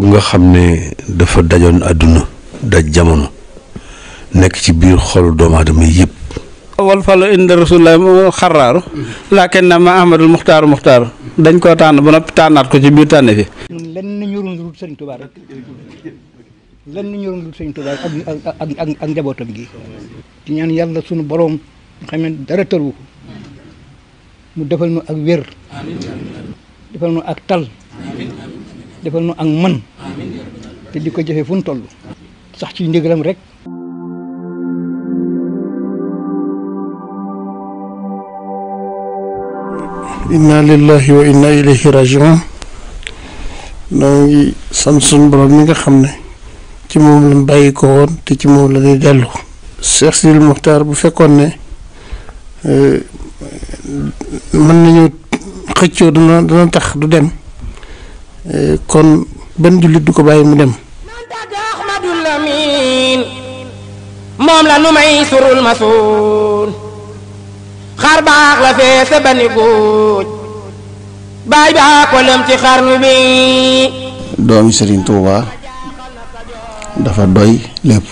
nga xam ne dafa dajoon àdduna daj jamono nekk ci biir xolu doomu aadama yëpp. wal falu inda rasulillah moo xaraaru laakin na ma ahmadul muxtaaru dañ koo tànn ba noppi tànnaat ko ci biir tànn fi. lenn ñorul lu sëriñ Tuubaa rek lenn ñorul lu sëriñ Tuubaa ak njabootam gi di ñaan yàlla sunu borom xam ne dara tëru mu defal nu ak wér defal nu ak tal defal nu ak mën te di ko jëfe fu nu toll sax ci ndigalam rek. inna lillahi wa inna ilayhi rajiun noo ngi sant sunu borom mi nga xam ne ci moom lañ bàyyi ko woon te ci moom la ñuy dellu. Cheikh Sidil Muxtaar bu fekkoon ne mën nañu xëccoo dana tax du dem kon benn jullit du ko bàyyi mu dem. moom la nu may surul masuun xar baax la fee sa bani góoj baay baa ko lëm ci xarnu bi. doomi Serigne Touba dafa doy lépp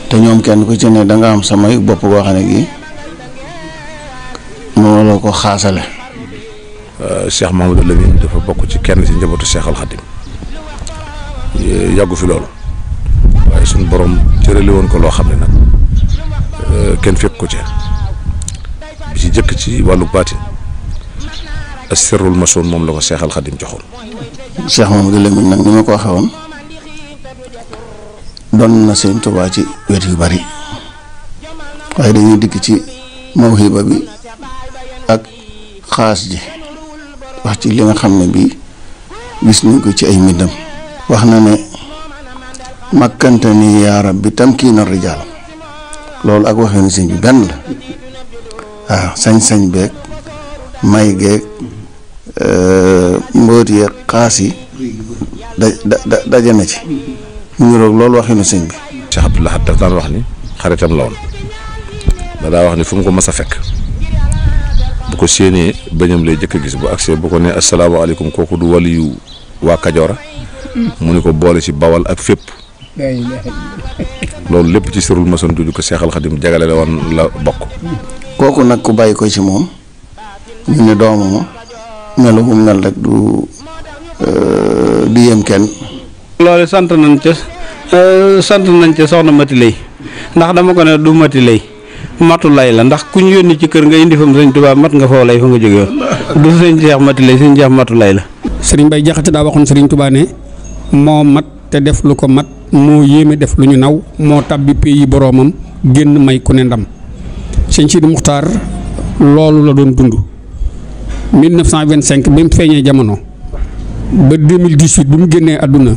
te ñoom kenn ku ci ne da nga am samay bopp goo xam ne gi moo la ko xaasale. Cheikh Mahamadou Lamine dafa bokk ci kenn ci njabootu Cheikh Al Khadim yàggu fi loolu waaye suñu borom cërale woon ko loo xam ne nag kenn fekk ko ci bi ci jëkk ci wàllu baatin as-sirrul masoon moom la ko Cheikh Al Khadim joxoon. Cheikh Mahamadou Lamine nag ni ma ko waxee woon doon na Sëñ Tuubaa ci wet yu bari waaye dañuy dikk ci mawhiba bi ak xaas ji wax ci li nga xam ne bii gis nañ ko ci ay mbindam. wax na ne makkante ni yaa rabbi tamkiina rijaal loolu ak waxee ni sëñ bi benn la waaw sañ-sañ beeg may geeg mbóot yeeg xaas yi daje na ci mu ngi roog loolu waxee ni sëñ bi. Cheikh Abdoul Ahad daf daan wax ni xaritam la woon daa wax ni fu mu ko mas a fekk bu ko séenee bañam lay jëkk a gis bu agsee bu ko ne asalaamaaleykum kooku du waliyu waa Kajoora mu ni ko boole ci bawal ak fépp loolu lépp ci sirul mason du ko Cheikh Al Khadim jagale la woon la bokk. kooku nag ku bàyyi ko ci moom ñu ne doomam melo bu mel rek du yem kenn. loolu sant nañ ca soxna Mati Lay ndax dama ko ne du Mati Lay matu lay la ndax ku ñu yónni ci kër nga indi fa sëñ Tuubaa mat nga foo lay fa nga jóge woon du sëñ Cheikh Mati Lay sëñ Cheikh matu lay la. Sëriñ Bay Jaxate daa waxoon Sëriñ Tuubaa ne moo mat te def lu ko mat moo yéeme def lu ñu naw moo tàbbi pays boroomam génn may ku ne ndam. Sëñ Sidi Muxtaar loolu la doon dund 1925 bi mu feeñee jamono ba 2018 bi mu génnee àdduna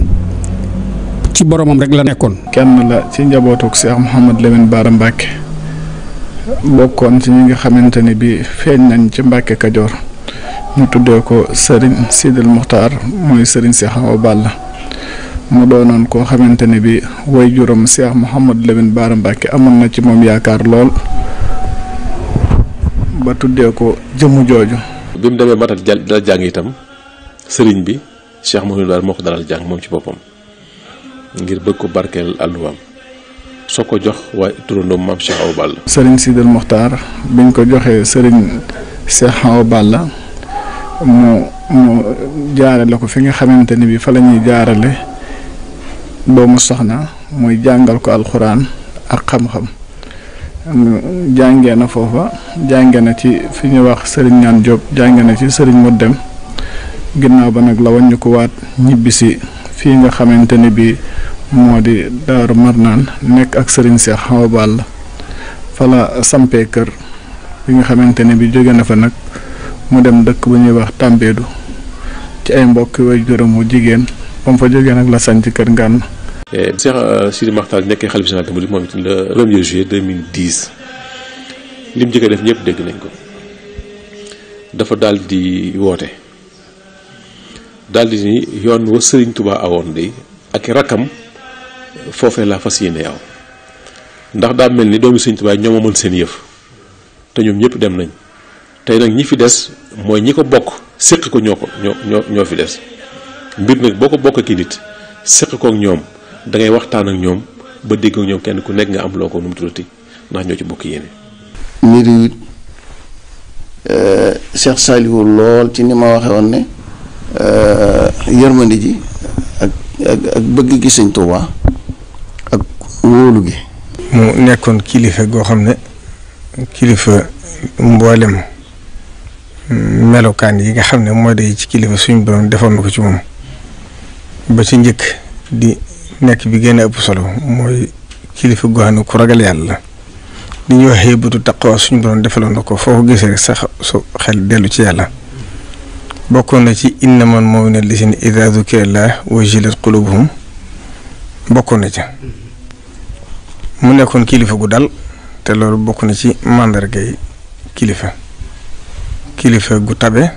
ci boromam rek la nekkoon. kenn la ci njabootuk Cheikh Mouhamadou Lamine Bara Mbacke bokkoon ci ñi nga xamante ne bi feeñ nañ ci Mbacke Kajoor ñu tuddee ko Serigne Sidil Muxtaar mooy Serigne Cheikh Awa Balla mu doonoon koo xamante ne bi way juróom Cheikh Mouhamadou Lamine Bara Mbacke amoon na ci moom yaakaar lool ba tuddee ko jëmu jooju. bi mu demee matal dal jàng itam sëriñ bi Cheikh Mouhamadou Bara moo ko dalal jàng moom ci boppam ngir bëgg ko barkeel àlluwaam soo ko jox waaye turandoom maam Cheikh Awa Balla. Serigne Sidil Muxtaar biñ ko joxee Serigne Cheikh Awa Balla mu jaarale ko fi nga xamante ni bi fa la ñuy jaarale doomu soxna muy jàngal ko alxuraan ak xam-xam jàngee na foofa jàngee na ci fi ñuy wax Serigne Ñaan Diop jàngee na ci Serigne Modou Dem ginnaaw ba nag la wàññi ko waat ñibbisi fii nga xamante ni bi moo di Daaru Marnaan nekk ak Serigne Cheikh Awa Balla fa la sampee kër bi nga xamante ne bi jóge na fa nag mu dem dëkk bu ñuy wax Tambédou ci ay mbokk way juróomu jigéen ba mu fa jógee nag la sañ ci kër Ngànn. Cheikh Sidi Muxtaar nekkee xalifa général des mourides moom it le 1er juillet 2010 lim njëkk a def ñëpp dégg nañ ko dafa daal di woote daal di ni yoon wa Serigne Touba awoon de ak rakkam foofee laa fas yéene aw ndax daa mel ni doomi Serigne Touba ñoo ma mën seen yëf te ñoom ñëpp dem nañ tey nag ñi fi des mooy ñi ko bokk séq ko ñoo fi des mbir nag boo ko bokk ki nit seq kook ñoom da ngay waxtaan ak ñoom ba dégg ak ñoom kenn ku nekk nga am loo ko nu mu tuddati ndax ñoo ci bokk yéene. mbir yi Cheikh Saliou lool ci ni ma waxee woon ne yërmandi ji ak bëgg gi Sëñ Tuubaa ak wóolu gi. mu nekkoon kilifa goo xam ne kilifa mboolem melokaan yi nga xam ne moo day ci kilifa suñu borom defoon na ko ci moom ba ci njëkk di nekk bi gën a ëpp solo mooy kilifa goo xam ne ku ragal yàlla li ñuy waxee bëtu taqwa suñu borom defaloon na ko foo ko gisee rek sax su xel dellu ci yàlla bokkoon na ci innamal mu'minuuna allaziina izaa zukira llaahu wajilat quluubuhum bokkoon na ca mu nekkoon kilifa gu dal te loolu bokk na ci màndargay kilifa gu tabe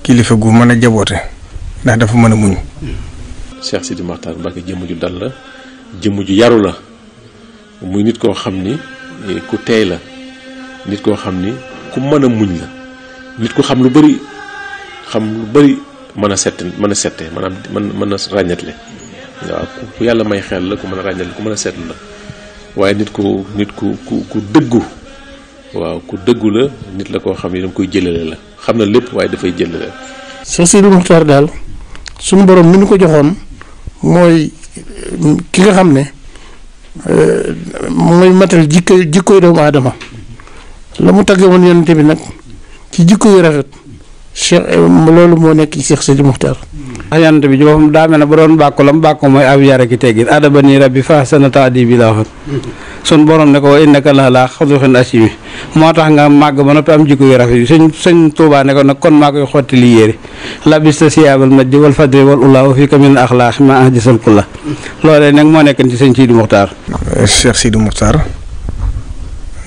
kilifa gu mën a jaboote ndax dafa mën a muñ. Cheikh Sidi Mokhtar Mbacké jëmm ju dal la jëmm ju yaru la muy nit koo xam ni ku teey la nit koo xam ni ku mën a muñ la nit ku xam lu bari mën a sette maanaam mën a ràññatle waaw ku yàlla may xel la ku mën a ràññatle ku mën a seetlu la waaye nit ku dëggu waaw ku dëggu la nit la koo xam ni danga koy jëlale la xam na lépp waaye dafay jëlale. Cheikh Sidi Mokhtar daal suñu borom mi nu ko joxoon mooy ki nga xam ne mooy matal jikkoy doomu aadama la mu tagge woon yonent bi nag ci jikko yu rafet Cheikh loolu moo nekk ci Cheikh Sidi Mokhtar. yonent bi ci boppam daa mel ne ba doon bàkku lam bàkku mooy ab yar ki teggin adabani rabbi fa ahsana ta'dibi la waxat sun borom ne ko wa innaka la'alaa xuluqin aziim moo tax nga màgg ba noppi am jikko yu rafet yi sëñ Tuubaa ne ko nag kon maa koy xotti li yére labista siyaabal majdi wal fadli wal ulaa wa fiika min axlaaq ma ahdisal kulla loolee nag moo nekk ci sëñ Sidi Mokhtar. Cheikh Sidi Mokhtar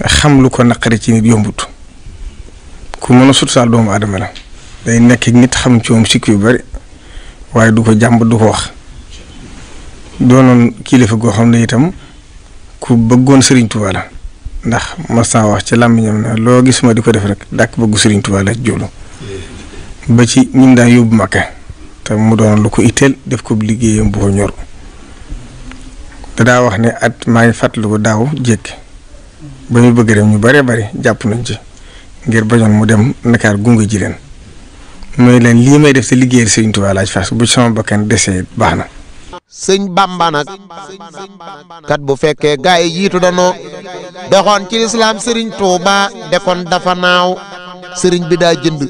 xam lu ko naqari ci nit yombut ku mën a sutsaal doomu aadama la day nekk nit xam ci moom sikk yu bari waaye du ko jàmb du ko wax doonoon kilifa goo xam ne itam ku bëggoon Serigne Touba la ndax mas naa wax ci làmmiñam na loo gis ma di ko def rek dàkk bëggu Serigne Touba la jublu ba ci ñim daan yóbbu Makka te mu doon lu ko itteel def ko liggéeyam bu ko ñor dadaa wax ne at maa ngi fàttaliku daaw jékki ba muy bëgg dem ñu bëree bëri jàpp nañ ci ngir bañoon mu dem Ndakaar gunge ji leen mooy leen lii may def te liggéeyal Serigne Touba laaj fas bu sama bakkan desee baax na. sëñ Bamba nag kat bu fekkee gaa yi jiitu danoo doxoon ci lislaam Serigne Touba defoon dafa naaw Serigne bi daa jënd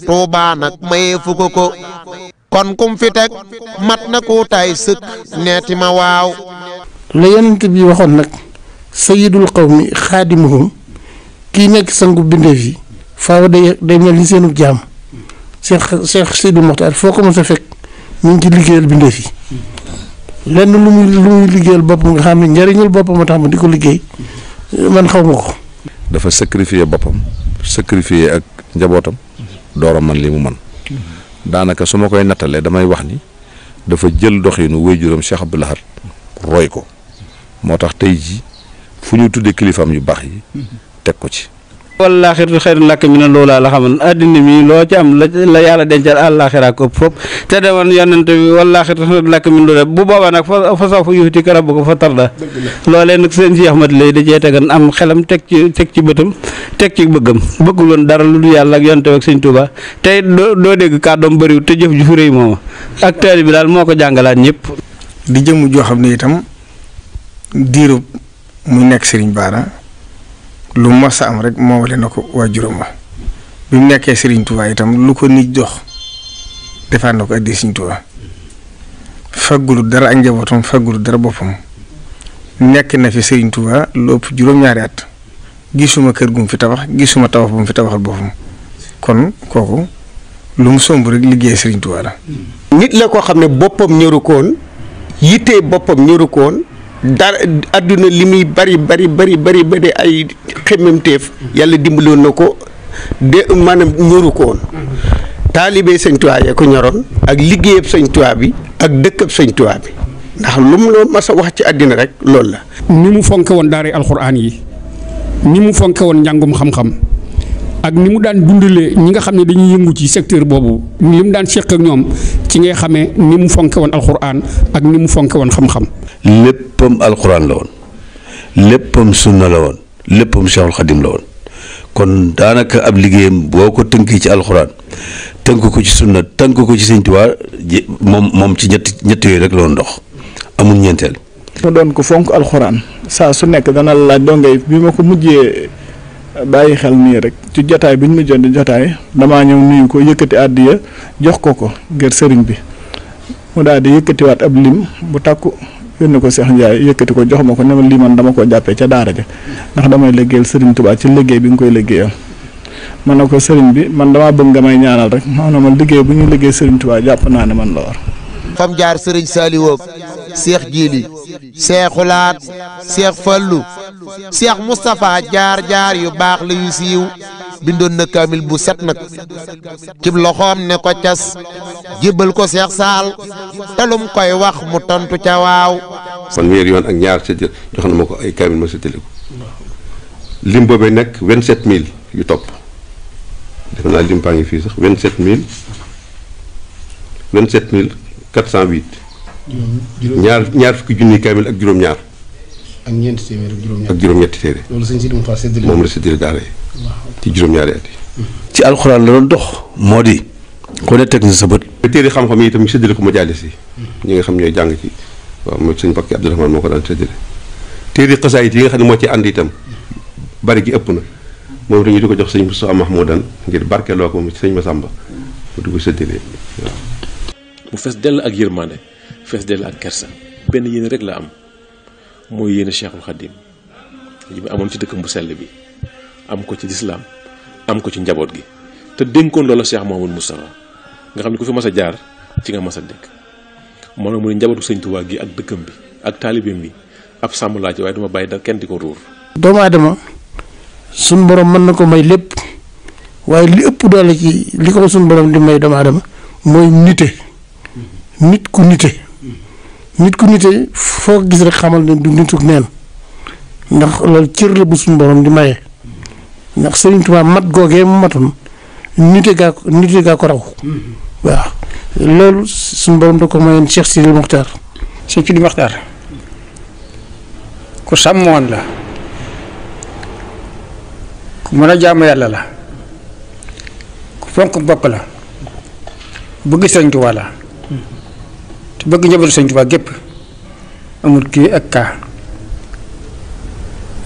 Touba nag mayee fu ko kon kum fi teg mat na ko taay sëkk neeti ma waaw. la yonent bi waxoon nag sayyidul qawmi xaadimuhum kii nekk sangu bindeef yi faaw day mel ni seenu jaam Cheikh Sidi Mokhtar foo ko mos a fekk ñu ngi ci liggéeyal bindeef yi lenn lu muy liggéeyal boppam nga xam ne njariñul boppam a tax ma di ko liggéey man xaw ma ko. dafa sacrifier boppam sacrifier ak njabootam door a man li mu man daanaka su ma koy nattalee damay wax ni dafa jël doxinu waajuram Cheikh Abdou Lahad roy ko moo tax tey jii fu ñu tuddee kilifaam yu baax yi teg ko ci. wallaaxiru xayrun laka mina loolaa la xaman addina mi loo ci am la yàlla dencal àllaaxira ko fop te demoon yonent bi wallaaxiru xayrun laka mina loolaa bu boobaa nag fa sawfa yu'tika rabbuka fa tarda loolee nag seen Cheikh Ahmad lay da cee tegan am xelam teg ci bëtam teg ci bëggam bëggul woon dara lu dul yàlla ak yonent ak sëñ Tuubaa tey doo dégg kàddoom bëriwul te jëf ju fu rëy mooma ak taali bi daal moo ko jàngalaat ñëpp. di jëmm joo xam ne itam diirub muy nekk Serigne Bara lu mos a am rek moomale na ko waajuram ba bi mu nekkee Serigne Touba itam lu ko nit jox defaat na ko addi Serigne Touba faggulu dara ak njabootam faggulu dara boppam nekk na fi Serigne Touba lu ëpp juróom-ñaari at gisuma kër gu mu fi tabax gisuma tabax bu mu fi tabaxal boppam kon kooku lu mu somb rek liggéey Serigne Touba la. nit la koo xam ne boppam ñëru ko woon yittee boppam ñëru ko woon dara adduna li muy bari ay xemmemteef yàlla dimbaloon na ko de maanaam ñëru ko woon taalibe sëñ Tuubaa yee ko ñoroon ak liggéeyab sëñ Tuubaa bi ak dëkkab sëñ Tuubaa bi ndax lu mu loo mas a wax ci àddina rek loolu la. ni mu fonke woon daara alxuraan yi ni mu fonke woon njàngum xam-xam ak ni mu daan dundalee ñi nga xam ne dañuy yëngu ci secteur boobu li mu daan seq ak ñoom ci ngay xamee ni mu fonke woon alxuraan ak ni mu fonke woon xam-xam. léppam alxuraan la woon léppam sunna la woon léppam Cheikhul Khadim la woon kon daanaka ab liggéeyam boo ko tënkee ci alxuraan tënk ko ci sunna tënk ko ci Sëñ Tuubaa moom ci ñetti yooyu rek la woon dox amul ñeenteel. mu doon ko fonk alxuraan saa su nekk dana la laaj dongay bi ma ko mujjee bàyyi xel nii rek ci jotaay bi ñu mujjoon di jotaay damaa ñëw nuyu ko yëkkati àddiya jox ko ngir sëriñ bi mu daal di yëkkatiwaat ab lim bu takku yónni ko Cheikh Ndiaye yëkkati ko jox ma ko ne ma lii man dama koo jàppee ca daara ja ndax damay liggéeyal sëriñ Tuubaa ci liggéey bi nga koy liggéeyal man na ko sëriñ bi man damaa bëgg nga may ñaanal rek maanaam man liggéey bu ñuy liggéey sëriñ Tuubaa jàpp naa ne man la war. fam jaar sëriñ Saliou Cheikh Jili Cheikh Laat Cheikh Fallou Cheikh Moustapha jaar yu baax la yu siiw bindoon na kaamil bu set nag cib loxoom ne ko cas jébbal ko Cheikh Saal telum koy wax mu tontu ca waaw. fanweeri yoon ak ñaar jox na ma ko ay kaamil ma séddale ko lim boobee nekk 27000 yu topp defe naa lim baa ngi fii sax 27408. ñaar fukki junni kaamil ak juróom-ñaar. ak ñeenti téeméer ak juróom-ñetti téere. loolu sëñ Sidi Mokhtar séddale moom la séddale daara yi. ci juróom-ñaari at yi. ci alxuraan la doon dox moo di ku ne teg na sa bët. téere xam-xam yi itam ñu séddale ko majaalis yi ñi nga xam ñooy jàng ci waaw mooy sëñ Bakki Abdourahmane moo ko daan séddale. téere xasaayit yi nga xam ne moo ci ànd itam bari gi ëpp na moom dañu di ko jox sëñ Moustapha Mahmoudan ngir barkeeloo ko moom ci sëñ Massamba mu di ko séddale waaw. mu fees dell ak yërmande fees dell ak kersa benn yéene rek la am mooy yéene Cheikhul Khadim yi mu amoon ci dëkkam bu sell bi am ko ci lislaam am ko ci njaboot gi te dénkoon loola Cheikh Mouhamadou Moustapha nga xam ne ku fi mas a jaar ci nga mas a dëkk moo ne mu ne njabootu Sëñ Tuubaa gi ak dëkkam bi ak taalibeem bi ab sàmm laa ci waaye duma bàyyi dara kenn di ko ruur. doomu aadama suñ borom mën na ko may lépp waaye li ëpp doole ci li ko suñ borom di may doomu aadama mooy nite nit ku nite foo gis rek xamal ne du nituk neen ndax loolu cër la bu suñ borom di maye ndax Sëriñ Tuubaa mat googee mu matoon nite gaa ko raw waaw loolu suñ borom da ko mayoon Cheikh Sidi Mokhtar. Cheikh Sidi Mokhtar ku sàmmoon la ku mën a jaamu yàlla la ku fonk bokk la bëgg Sëriñ Tuubaa la te bëgg njabootu Sëriñ Tuubaa gépp amul kii ak kaa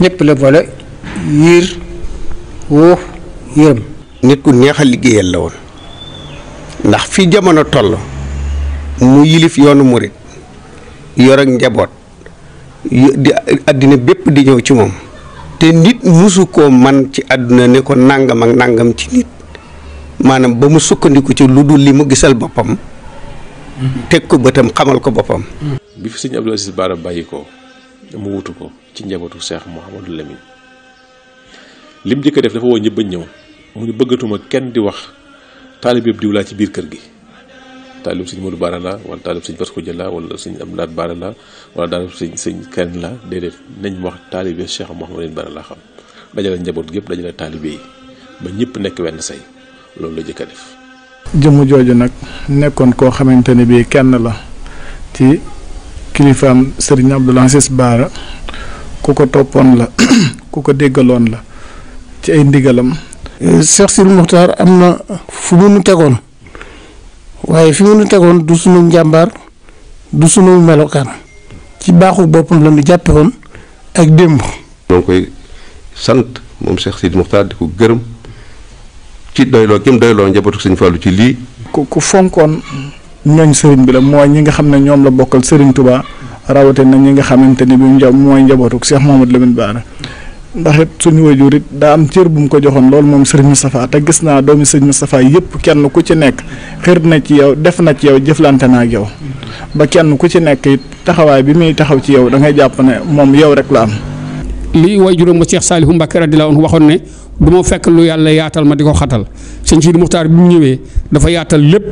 ñëpp la boole yiir woo yërëm. nit ku neex a liggéeyal la woon ndax fi jamono toll mu yilif yoonu murit yor ak njaboot di àddina bépp di ñëw ci moom te nit musu koo man ci àdduna ne ko nangam ak nangam ci nit maanaam ba mu sukkandiku ci lu dul li mu gisal boppam teg ko bëtam xamal ko boppam. bi fi sëñ Abdou Aziz Bara bàyyi ko mu wutu ko ci njabootu Cheikh Mouhamadou Lamine lim jëkk def dafa woo ñëpp ba ñëw mu ñu bëggatuma kenn di wax taalib diw laa ci biir kër gi taalib sëñ Modou Bara la wala taalib sëñ Bass Khoudia la wala sëñ Abdou Lahad Bara la wala taalib sëñ kenn la déedéet nañ wax taalibe Cheikh Mouhamadou Lamine Bara laa xam dajale njaboot gépp dajale taalibe yi ba ñëpp nekk wenn say loolu la jëkk a def. jëmm jooju nag nekkoon koo xamante ne bii kenn la ci kilifaam Serigne Abdou Aziz Bara ku ko toppoon la ku ko déggaloon la ci ay ndigalam. Cheikh Sidi Mokhtar am na fu mu nu tegoon waaye fi mu nu tegoon du sunu njàmbaar du sunu melokaan ci baaxu boppam la nu jàppe woon ak démb. ñoo ngi koy sant moom Cheikh Sidi Mokhtar di ko gërëm ci doyloo kim doyloo njabootu Sëñ Fallu ci lii. ku fonkoon ñooñ sëriñ bi la mooy ñi nga xam ne ñoom la bokkal Serigne Touba rawatina ñi nga xamante ni bi mooy njabootu Cheikh Mouhamadou Lamine Bara ndax it suñu wajur it daa am cër bu mu ko joxoon loolu moom Serigne Moustapha te gis naa doomi Serigne Moustapha yëpp kenn ku ci nekk xër na ci yow def na ci yow jëflante na ak yow ba kenn ku ci nekk it taxawaay bi muy taxaw ci yow da ngay jàpp ne moom yow rek la am. lii waajuram ba Cheikh Saliou Mbacké radiyallahu anhu waxoon ne du ma fekk lu yàlla yaatal ma di ko xatal sëñ Sidi Mokhtar bi mu ñëwee dafa yaatal lépp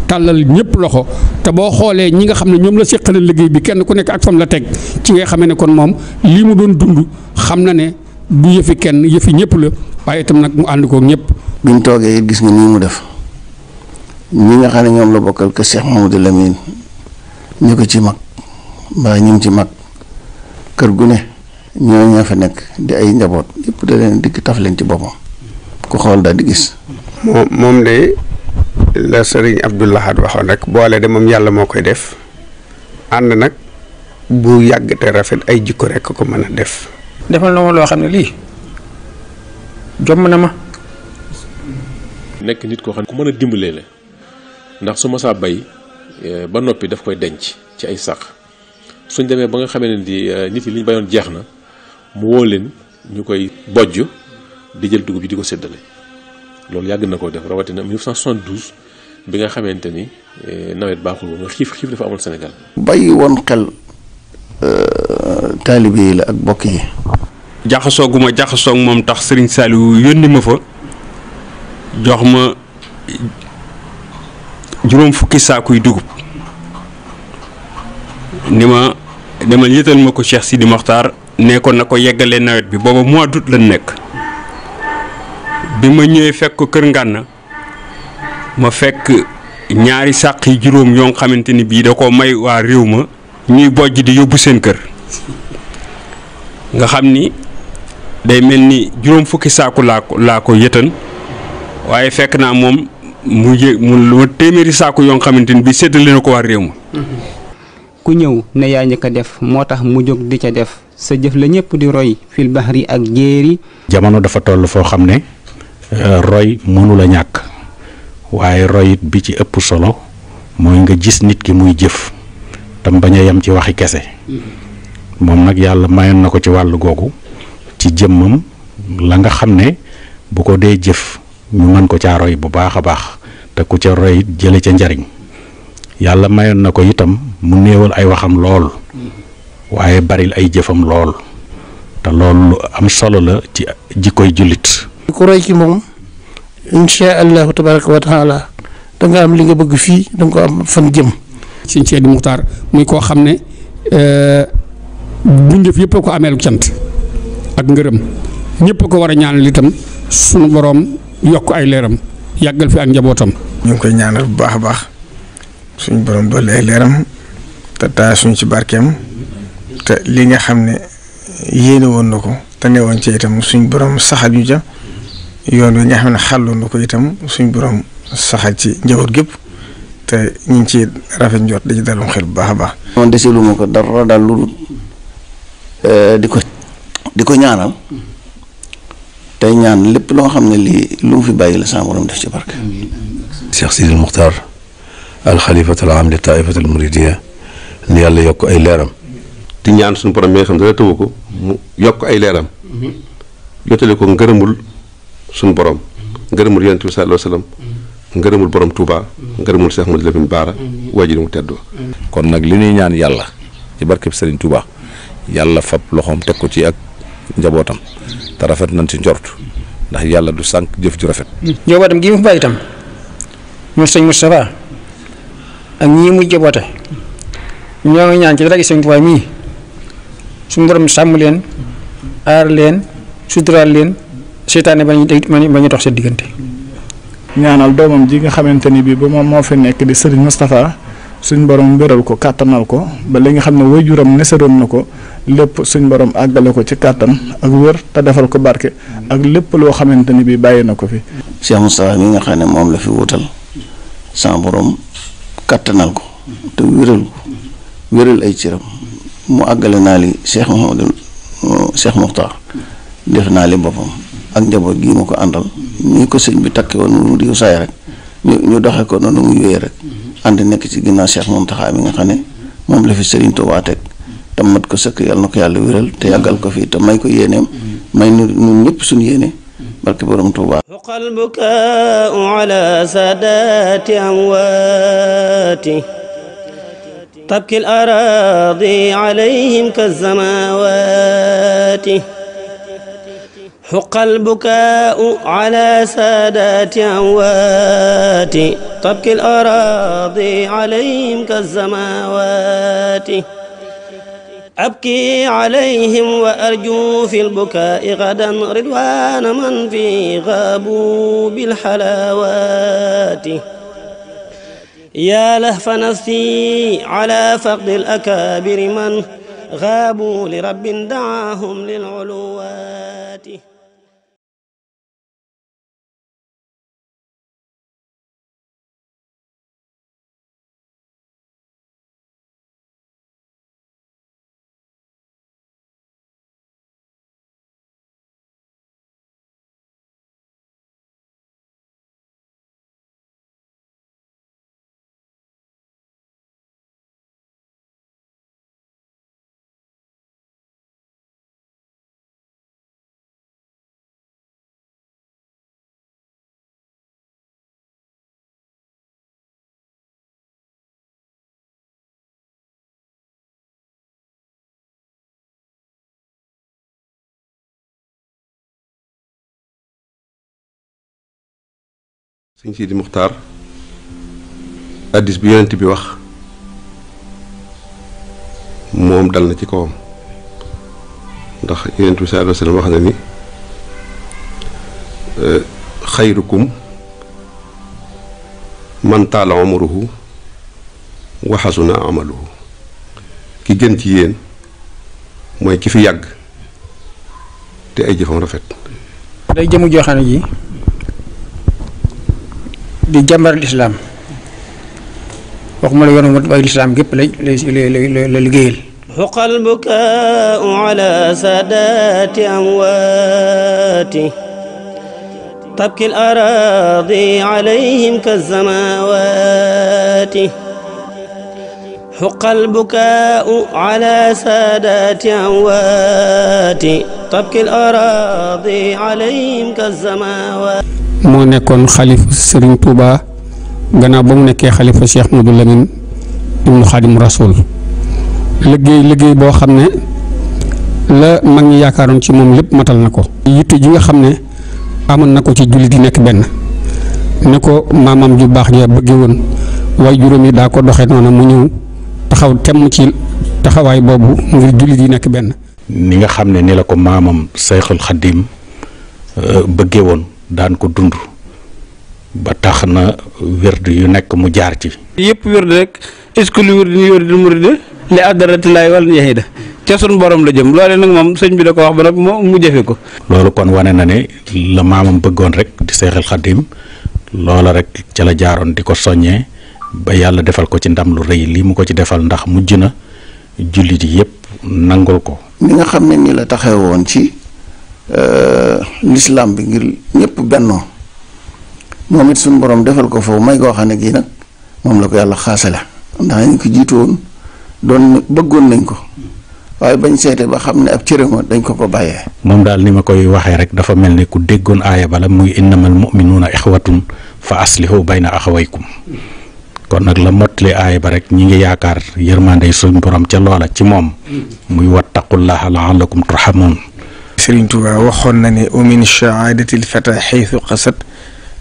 tàllal ñëpp loxo te boo xoolee ñi nga xam ne ñoom la seqalal liggéey bi kenn ku nekk ak fam la teg ci ngay xamee ne kon moom lii mu doon dund xam na ne du yëfi kenn yëfi ñëpp la waaye itam nag mu ànd koog ñëpp. biñ toogee it gis nga nii mu def ñi nga xam ne ñoom la bokkal kër Cheikh Mamadou Lamine ñu ko ci mag mbaa ñu ngi ci mag kër gu ne ñoo fa nekk di ay njaboot yëpp da leen dikk taf leen ci boppam ku xool daal di gis. moom de la sëriñ Abdou Lahad waxoon rek boole de moom yàlla moo koy def ànd nag bu yàgg te rafet ay jikko rek ko mën a def. defal na ma loo xam ne lii jomm na ma. nekk nit koo xam ne ku mën a dimbalee la ndax su ma saa bay ba noppi daf koy denc ci ay sax suñ demee ba nga xamee ne di nit yi li ñu bayoon jeex na mu woo leen ñu koy bojj di jël dugub yi di ko séddale loolu yàgg na koo def rawatina 1972 bi nga xamante ni nawet baaxul woon nga xiif dafa amoon Sénégal. bàyyi woon xel taalibe yi la ak bokk yi. jaxasoo gu ma jaxasoo ak moom tax Serigne Saliou yónni ma fa jox ma juróom fukki saakuy dugub ni ma demal yëtal ma ko Cheikh Sidi Mokhtar nekkoon na ko yeggalee nawet bi booba mois d'août lañ nekk bi ma ñëwee fekk ko kër Ngànna ma fekk ñaari sàq yi juróom yoo nga xamante ni bii da ko may waa réew ma ñuy bojj di yóbbu seen kër nga xam ni day mel ni juróom fukki saaku laa ko yëtan waaye fekk naa moom mu téeméeri saaku yoo nga xamante ni bii séddale na ko waa réew ma. ku ñëw ne yaa njëkk a def moo tax mu jóg di ca def sa jëf la ñëpp di roy fil bahri ak jéeri. jamono dafa toll foo xam ne roy mënu la ñàkk waaye roy it bi ci ëpp solo mooy nga gis nit ki muy jëf tam bañ a yem ci waxi kese moom nag yàlla mayoon na ko ci wàllu googu ci jëmmam la nga xam ne bu ko dee jëf ñu mën ko caa roy bu baax a baax te ku ca roy it jële ca njariñ yàlla mayoon na ko itam mu néewal ay waxam lool waaye baril ay jëfam lool te loolu lu am solo la ci jikkoy jullit. ku roy ci moom insha allahu tabaraka wa taala da nga am li nga bëgg fii da nga ko am fan jëm. Sëñ Sidi Muxtaar muy koo xam ne bindéef yëpp a ko ameelu cant ak ngërëm ñëpp a ko war a ñaanal itam sunu boroom yokk ay leeram yàggal fi ak njabootam. ñu ngi koy ñaanal bu baax a baax suñ borom dolli ay leeram te taa suñ ci barkeem te li nga xam ne yéene woon na ko te ne woon ci itam suñ borom saxal ñu ja yoon wi nga xam ne xàlloon na ko itam suñ borom saxal ci njaboot gépp te ñu ngi ci rafet njort di ci dalum xel bu baax a baax. man desilu ma ko dara daal lu di ko ñaanal tey ñaan lépp loo xam ne lii lu mu fi bàyyi la sama borom def ci barke. Cheikh Sidi Muxtaar al xalifatul aam li taifatul muridiya ni yàlla yokk ay leeram di ñaan suñu borom mi nga xam ne dara tëwu ko mu yokk ay leeram yotale ko ngërëmul suñu borom ngërëmul yonent bi sallallahu alayhi wa sallam ngërëmul borom Touba ngërëmul Cheikh Modou Lamine Bara waajur mu teddoo. kon nag li ñuy ñaan yàlla ci barkeb Serigne Touba yàlla fab loxoom teg ko ci ak njabootam te rafet nañ ci njort ndax yàlla du sànq jëf ju rafet. njabootam gi mu fi bàyyi itam ñun sëñ Moustapha ak ñii mu jaboote ñoo ngi ñaan ci dara gi sëñ Touba mii suñu borom sàmm leen aar leen suturaal leen seytaane ba ñu dox seen diggante. ñaanal doomam ji nga xamante ni bii ba moom moo fi nekk di Serigne Moustapha suñ borom wéral ko kàttanal ko ba li nga xam ne waajuram nesaroon na ko lépp suñ borom àggale ko ci kàttan ak wér te defal ko barke ak lépp loo xamante ni bii bàyyi na ko fi. Cheikh Moustapha mi nga xam ne moom la fi wutal sama borom kàttanal ko te wéral ay cëram mu àggale naa li Cheikh Mokhtar def naa li boppam ak njaboot gii ma ko àndal ñi ko sëñ bi takke woon mu di saay rek ñu doxee ko noonu mu yooyee rek ànd nekk ci ginnaaw Cheikh Mountakha mi nga xam ne moom la fi Serigne Touba teg te mat ko sëkk yàlla na ko yàlla wéral te yàggal ko fii te may ko yéeneem may ñun ñëpp suñu yéene barke borom Touba. xuqal bukaau ala saadaati amwaati tabki al araadi alayhim kazamawaati حق البكاء على سادات أموات تبكي الأراضي عليهم كالسماوات أبكي عليهم وأرجو في البكاء غدا رضوان من في غابوا بالحلاوات يا لهف نفسي على فقد الأكابر من غابوا لرب دعاهم للعلوات sëñ Sidi Muxtaar addis bi yonent bi wax moom dal na ci kawam ndax yonent bi sallallahu alayhi wa sallam wax na ni xayrukum man taala umruhu wa xasuna amaluhu ki gën ci yéen mooy ki fi yàgg te ay jëfam rafet. day jëmu joo xam ne ji di jàmbar lislaam waxuma la yoonu mu waaye lislaam gépp la liggéeyal. حق البكاء على سادات أمواتي تبكي الأراضي عليهم كالسماوات حق البكاء على سادات أمواتي تبكي الأراضي عليهم كالسماوات moo nekkoon xalifa Serigne Touba gannaaw ba mu nekkee xalifa Cheikh Modou Lamine ibnu Xaadim Rasul liggéey boo xam ne la mag ñi yaakaaroon ci moom lépp matal na ko. yitte ji nga xam ne amoon na ko ci jullit yi nekk benn ne ko maamam ju baax ja bëgge woon waaye juróom yi daa ko doxee noonu mu ñëw taxaw temm ci taxawaay boobu ngir jullit yi nekk benn. ni nga xam ne ni la ko maamam Seyxul Xadim bëgge woon daan ko dund ba tax na wérd yu nekk mu jaar ci. yëpp wérd rek est-ce que lu wérd ni wérd murid li adaratilaay wal yahida ca sun borom la jëm loole nag moom sëñ bi da ko wax ba nag mu jëfe ko. loolu kon wane na ne la maamam bëggoon rek di Seyxul Xadim loola rek ca la jaaroon di ko soññee ba yàlla defal ko ci ndam lu rëy lii mu ko ci defal ndax mujj na jullit yi yëpp nangul ko. ni nga xam ne ni la taxawoon ci lislaam bi ngir ñëpp bennoo moom it suñu borom defal ko foofu may goo xam ne gii nag moom la ko yàlla xaasale ndax ñu ko jiitu woon doon bëggoon nañ ko waaye bañ seete ba xam ne ab cërëma dañ ko bàyyee. moom daal ni ma koy waxee rek dafa mel ni ku déggoon aaya bala muy innamal mu'minuuna ixwatun fa aslihu bayna axawaykum kon nag la mottali aaya ba rek ñi ngi yaakaar yërmandey suñ borom ca loola ci moom muy wattaqullaha la'allakum turhamun. Sëriñ Tuubaa waxoon na ne min shahaadatil fata xaytu qasat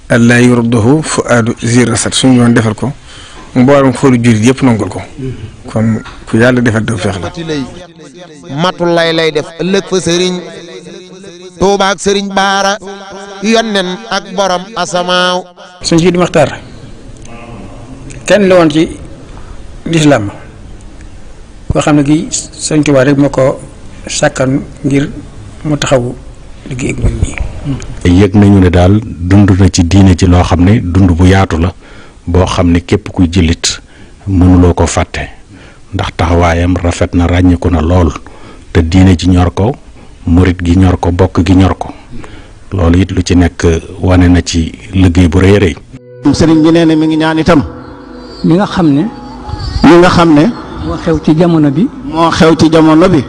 allaa yurdahu fuaadu zirasat suñu doon defal ko mboolem xoolu jullit yëpp nangul ko kon ku yàlla defal doo feex la matul lay def ëllëg fa sëriñ Tuubaa ak sëriñ Baara yonnen ak borom asamaaw. Sëñ Sidi Maxtaar kenn la woon ci lislaam koo xam ne kii Sëñ Tuubaa rek moo ko sàkkan ngir mu taxawu liggéey ak ñun ñii. yëg nañu ne daal dund na ci diine ci loo xam ne dund bu yaatu la boo xam ne képp kuy jullit mënuloo ko fàtte ndax taxawaayam rafet na ràññiku na lool te diine ji ñor ko murit gi ñor ko bokk gi ñor ko loolu it lu ci nekk wane na ci liggéey bu rëy rëy. sëriñ bi nee na mi ngi ñaan itam. li nga xam ne. moo xew ci jamono bi.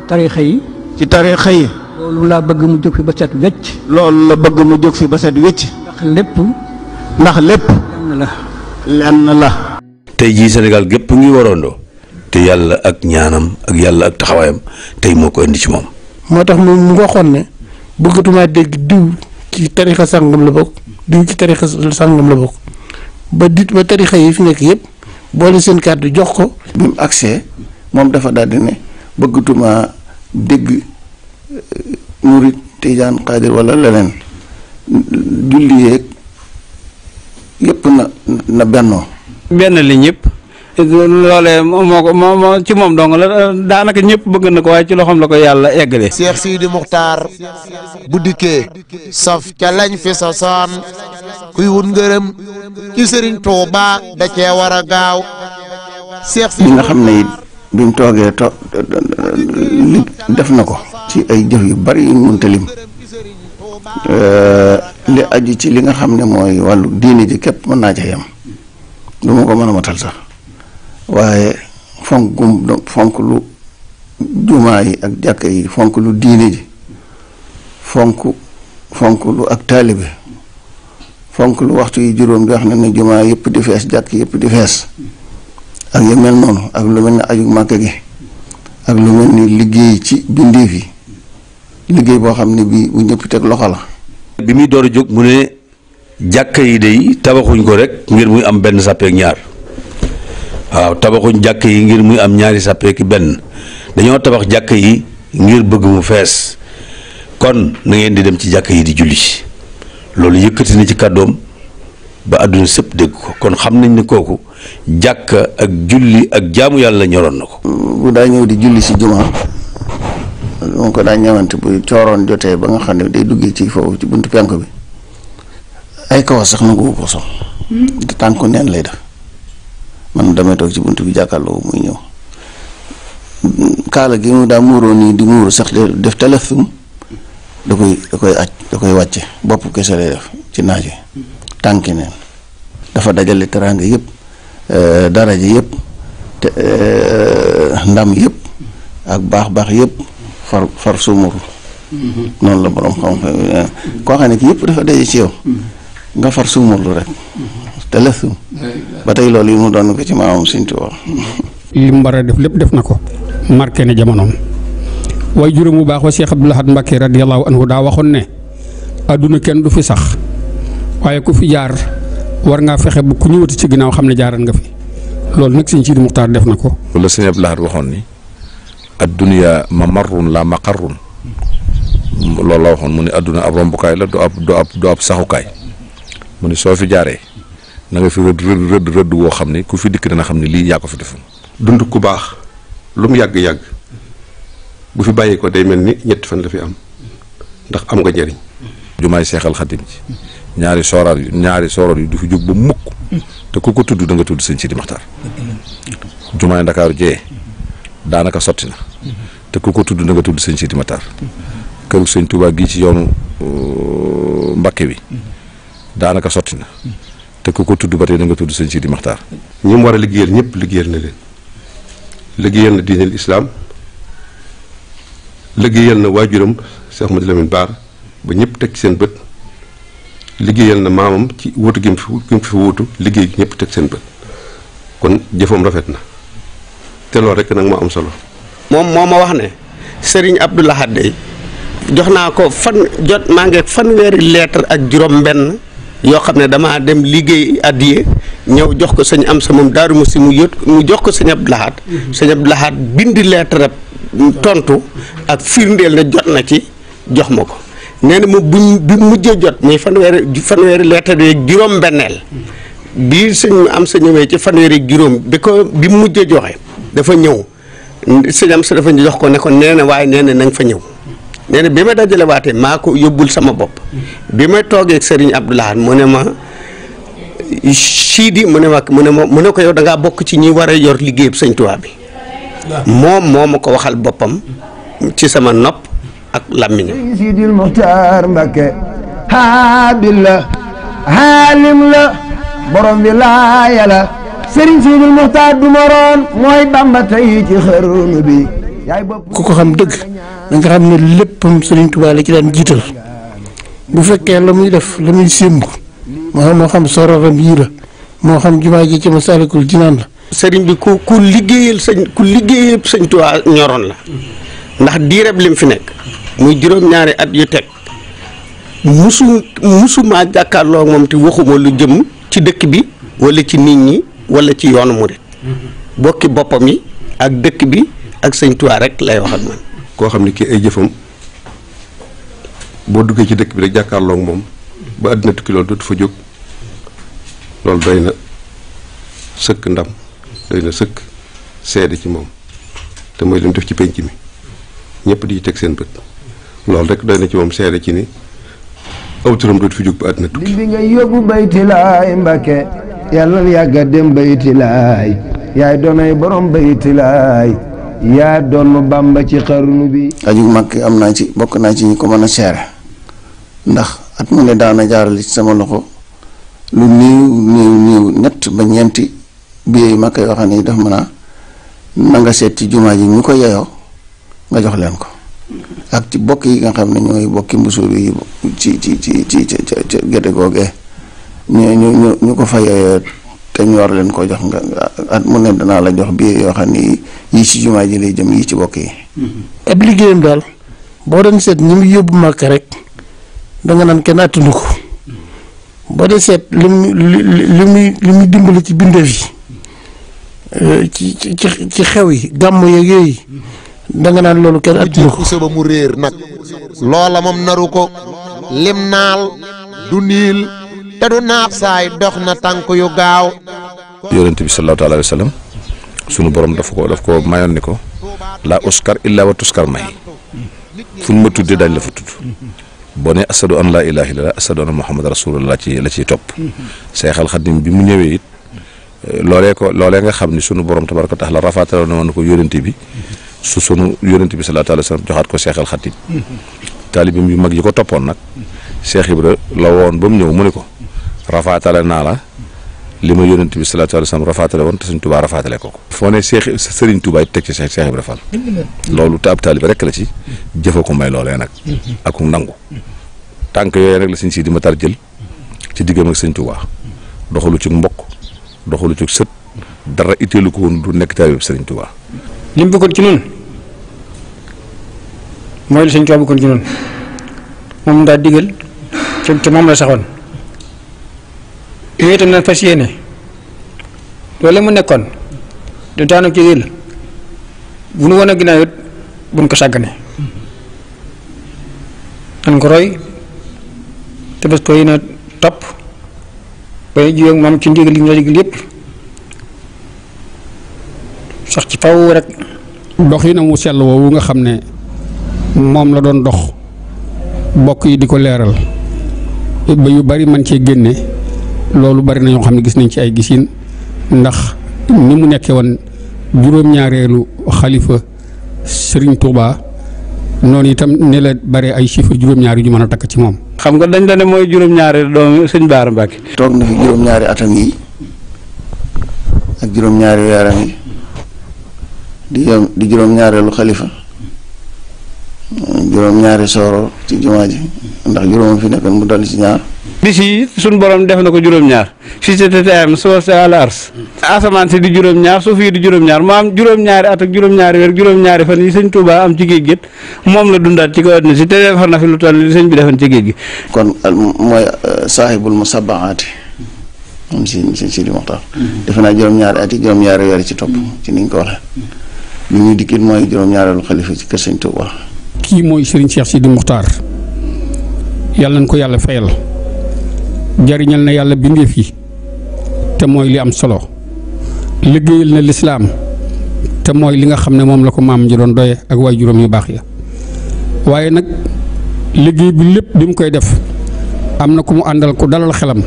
tariixa yi. ci tariixa yi. loolu laa bëgg mu jóg fi ba set wecc. loolu la bëgg mu jóg fi ba set wecc. ndax lépp. lenn la. tey jii Sénégal gépp ngi waroondoo te yàlla ak ñaanam ak yàlla ak taxawaayam tey moo ko indi ci moom. moo tax mu waxoon ne bëggatumaa dégg diw ci tarixa sàngam la bokk diw ci tarixa sàngam la bokk ba tarixa yi fi nekk yëpp boole seen kàddu jox ko. bi mu agsee moom dafa daldi ne bëggatuma dégg murit tijaan xaadir wala leneen julli yeeg yëpp na bennoo benn li ñëpp loolee moo ci moom dong la daanaka ñëpp bëgg na ko waaye ci loxoom la ko yàlla eggale. Cheikh Sidi Muxtaar bu dikkee saf ca lañ fi sosoon kuy wut ngërëm ci Sëriñ Tuuba da cee war a gaaw. Cheikh Sidi li nga xam ne it bi mu toogee li def na ko ci ay jëf yu bari yu mënta lim li aju ci li nga xam ne mooy wàllu diine ji képp mën naa ca yem du ma ko mën a matal sax waaye fonk lu jumaa yi ak jàkka yi fonk lu diine ji fonk lu ak taalibe fonk lu waxtu yi juróom di wax ne jumaa yëpp di fees jàkk yëpp di fees ak yu mel noonu ak lu mel ni aju màkk gi ak lu mel ni liggéey ci bindeef yi liggéey boo xam ne bii bu ñëpp teg loxo la. bi muy door a jóg mu ne jàkka yi day tabaxuñ ko rek ngir muy am benn sàppeek ñaar waaw tabaxuñ jàkka yi ngir muy am ñaari sàppeeki benn dañoo tabax jàkka yi ngir bëgg mu fees kon na ngeen di dem ci jàkka yi di julli loolu yëkkati na ci kàddoom ba àdduna sëpp dégg ko kon xam nañ ne kooku jàkka ak julli ak jaamu yàlla ñoroon na ko. bu daa ñëw di julli si jumaa moom ko daa ñëwante bu cooroon jotee ba nga xam ne day duggee ci foofu ci buntu penk bi ay kawas sax nangu ko sol te tànku neen lay def man damay toog ci buntu bi jàkkaarloo muy ñëw kaala gi mu daa muuroo nii di muuru sax def telefum da koy wàcce bopp kese lay def ci naaj wi tànki neen dafa dajale teraanga yëpp daraja yëpp te ndam yëpp ak baax yëpp far sumuru noonu la borom xam-xam koo xam ne ki yëpp dafa daje ci yow nga far sumurlu rek te lësum ba tey loolu yi mu doon ko ci maamam Sëñ Tuubaa li mu war a def lépp def na ko marqué ne jamonoom waaye juróom bu baax wa Cheikh Abdoul Ahad Mbacké radiyallahu anhu daa waxoon ne adduna kenn du fi sax waaye ku fi jaar war ngaa fexe bu ku ñëwati ci ginnaaw xam ne jaaran nga fi loolu nag Sëñ Sidi Muxtaar def na ko. wala Sëñ Abdoul Ahad waxoon ni adduniya mamarrun la maqarrun loolu la waxoon mu ne adduna ab rombukaay la du ab saxukaay mu ne soo fi jaaree na nga fi rëdd woo xam ne ku fi dikk dana xam ne lii yaa ko fi defoon. dund ku baax lu mu yàgg-yàgg bu fi bàyyi ko day mel ni ñetti fan la fi am ndax am nga njëriñ. jumaay Seexal Xadim ci ñaari sooroor yi du fi jóg ba mukk te ku ko tudd da nga tudd Sëñ Sidi Muxtaar jumaay Ndakaaru jee daanaka sotti na te ku ko tudd da nga tudd Sëñ Sidi Muxtaar këru Sëñ Tuubaa gii ci yoonu Mbakke bi daanaka sotti na te ku ko tudd ba tey da nga tudd Sëñ Sidi Muxtaar. ñi mu war a liggéeyal ñëpp liggéeyal na leen liggéeyal na diineel islaam liggéeyal na waajuram Cheikh Ahmadou Lamine Bara ba ñëpp teg seen bët liggéeyal na maamam ci wutu gi mu fi wutu liggéey gi ñëpp teg seen bët kon jëfam rafet na te loolu rek nag moo am solo. moom moo ma wax ne Serigne Abdoul Ahad dey jox naa ko maa ngi fanweeri lettre ak juróom-benn yoo xam ne damaa dem liggéey addiye ñëw jox ko sëñ am sa moom Daaru Musi mu jox ko sëñ Abdoul Ahad. sëñ Abdoul Ahad bind lettre tontu ak firndeel ne jot na ci jox ma ko nee na mu bi mujjee jot muy fanweeri lettre yeeg juróom-benneel bii sëñ am sa ñëwee ci fanweeri juróom bi mu mujjee joxe dafa ñëw sëñ am sa dafa jox ko ne ko nee na waaye nee na nga fa ñëw. nee na bi ma dajale waatee maa ko yóbbul sama bopp bi ma toogee ak Serigne Abdoul Ahad mu ne ma Sidi mu ne ko yow da ngaa bokk ci ñi war a yor liggéeyub Sëñ Tuubaa bi moom moo ma ko waxal boppam ci sama nopp ak làmmiñam. Sidil Muxtaar Mbakke haabil la haalim la borom bi laaya la Serigne Sidil Muxtaar du moroon mooy Bamba tey ci xarnu bi. ku ko xam dëgg da nga xam ne léppam Sëriñ Tuubaa la ci daan jiital bu fekkee la muy def la muy sémb moo xam sororam yii la moo xam jumaa ji ci Masaalikul Jinaan la. sëriñ bi ku liggéeyal sëñ Tuubaa ñoroon la ndax diireb lim fi nekk muy juróom-ñaari at yu teg musuma jàkkaarloo moom te waxuma lu jëm ci dëkk bi wala ci nit ñi wala ci yoonu murit bokki boppam yi ak dëkk bi ak sëñ Tuubaa rek lay wax ak man. koo xam ne kii ay jëfam boo duggee ci dëkk bi rek jàkkaarloo ak moom ba àddina tukki loolu dootu fa jóg loolu doy na sëkk ndam doy na sëkk seede ci moom te mooy li mu def ci penc mi ñëpp di teg seen bët loolu rek doy na ci moom seede ci ni aw turam dootu fi jóg ba àddina tukki. bi nga yóbbu bayti laay Mbàkke yàlla na yàgga dem bayti laay yaay doonay borom bayti laay yaa doon Bàmba ci xarnu bi. aju mag am naa ci bokk naa ci ñi ko mën a seere ndax at mu ne daana jaarale ci sama loxo lu néew ñett ba ñeenti billets yu mag yoo xam ne daf mën a na nga seet ci jumaa ji ñu ko yeyoo nga jox leen ko ak ci bokk yi nga xam ne ñooy bokki mbusóor yi ci gédé googee ñu ko fa yeyoo te ñu war leen ko jox nga at mu ne danaa la jox billets yoo xam ne yii ci jumaa ji lay jëm yii ci bokk yi. ab liggéeyam daal boo doon seet ñi mu yóbbu màkk rek danga naan kenn attanu ko boo dee seet li muy dimbali ci bindeef yi ci xew yi gàmm yeeg yooyu danga naan loolu kenn attanu ko. ba mu réer nag loola moom naru ko lim naal du niil te du naax saay dox na tànk yu gaaw. yonent bi sallallahu alayhi wa sallam sunu borom daf ko mayoon ni ko laa uskar illa wa tuskar may fu ñu ma tuddee dañ la fa tudd boo ne asadu an laa ilaaha illallah asadu anna muhammad rasulullah la ciy topp Seexal Xadim bi mu ñëwee it loolee nga xam ni sunu borom tabaraka taala rafaatale na woon ko yonent bi sunu yonent bi sallallahu alayhi wa sallam joxaat ko Seexal Xadim taalibim yu mag yi ko toppoon nag Seex Ibra la woon ba mu ñëw mu ne ko rafaatale naa la li ma yonent bi sallallahu alayhi wa sallam rafaatale woon te Sëriñ Tuubaa rafaatale ko foo ne Sëriñ Tuubaa teg ci Seex Ibra Fall loolu te ab taalibe rek la ci jëfa ko may loolee nag ak nangu tànk yooyu rek la Sëriñ Sidi Matar jël ci diggam ak Sëriñ Tuubaa doxalu ci mbokk doxalu ci sët dara itteelu ko woon du nekk taalibe Sëriñ Tuubaa. li mu bëggoon ci noonu mooy li Sëriñ Tuubaa bëggoon ci noonu moom daa digal te moom la saxoon. yooyu itam nag fas yéene loolu mu nekkoon te daanaka ci la bu nu woon a ginnaaw it buñ ko sàggane nan ko roy te bés ko yéene topp bay jiw ak moom ci ndigal li ñu la digal yëpp sax ci faw rek. dox yi na mu sell woowu nga xam ne moom la doon dox bokk yi di ko leeral ba yu bari man cee génne. loolu bari na ñoo xam ne gis nañ ci ay gisin ndax ni mu nekkee woon juróom-ñaareelu xalifa Serigne Touba noonu itam ne la bare ay chiffres juróom-ñaar yu ñu mën a takk ci moom. xam nga dañ la ne mooy juróom-ñaareelu doomu sëñ Baara Mbacke. toog na fi juróom-ñaari atam yi ak juróom-ñaari weeram yi di juróom-ñaareelu xalifa juróom-ñaari sooro ci jumaa ji ndax juróomam fi nekkoon mu dolli ci ñaar. bis yi suñ borom def na ko juróom-ñaar fii ci TTM suuf si àll ars asamaan si di juróom-ñaar suuf yi di juróom-ñaar mu am juróom-ñaari at ak juróom-ñaari weer juróom-ñaari fan yi sëñ Touba am ci géej gi moom la dundaat ci ko àdduna si te defar na fi lu toll li sëñ bi defoon ci géej gi. kon mooy saahibul musabbahaati moom si di Muxtaar defe naa juróom-ñaari at yi juróom-ñaari weer ci topp ci niñ ko waxee bi muy dikkit mooy juróom-ñaareelu xalifa ci kër sëñ Touba. kii mooy Serigne Cheikh Sidi Muxtaar yàlla nañ ko yàlla fayal. jariñal na yàlla bindeef yi te mooy li am solo liggéeyal na lislaam te mooy li nga xam ne moom la ko maam ji doon doye ak waay juróom yu baax ya waaye nag liggéey bi lépp bi mu koy def am na ku mu àndal ku dalal xelam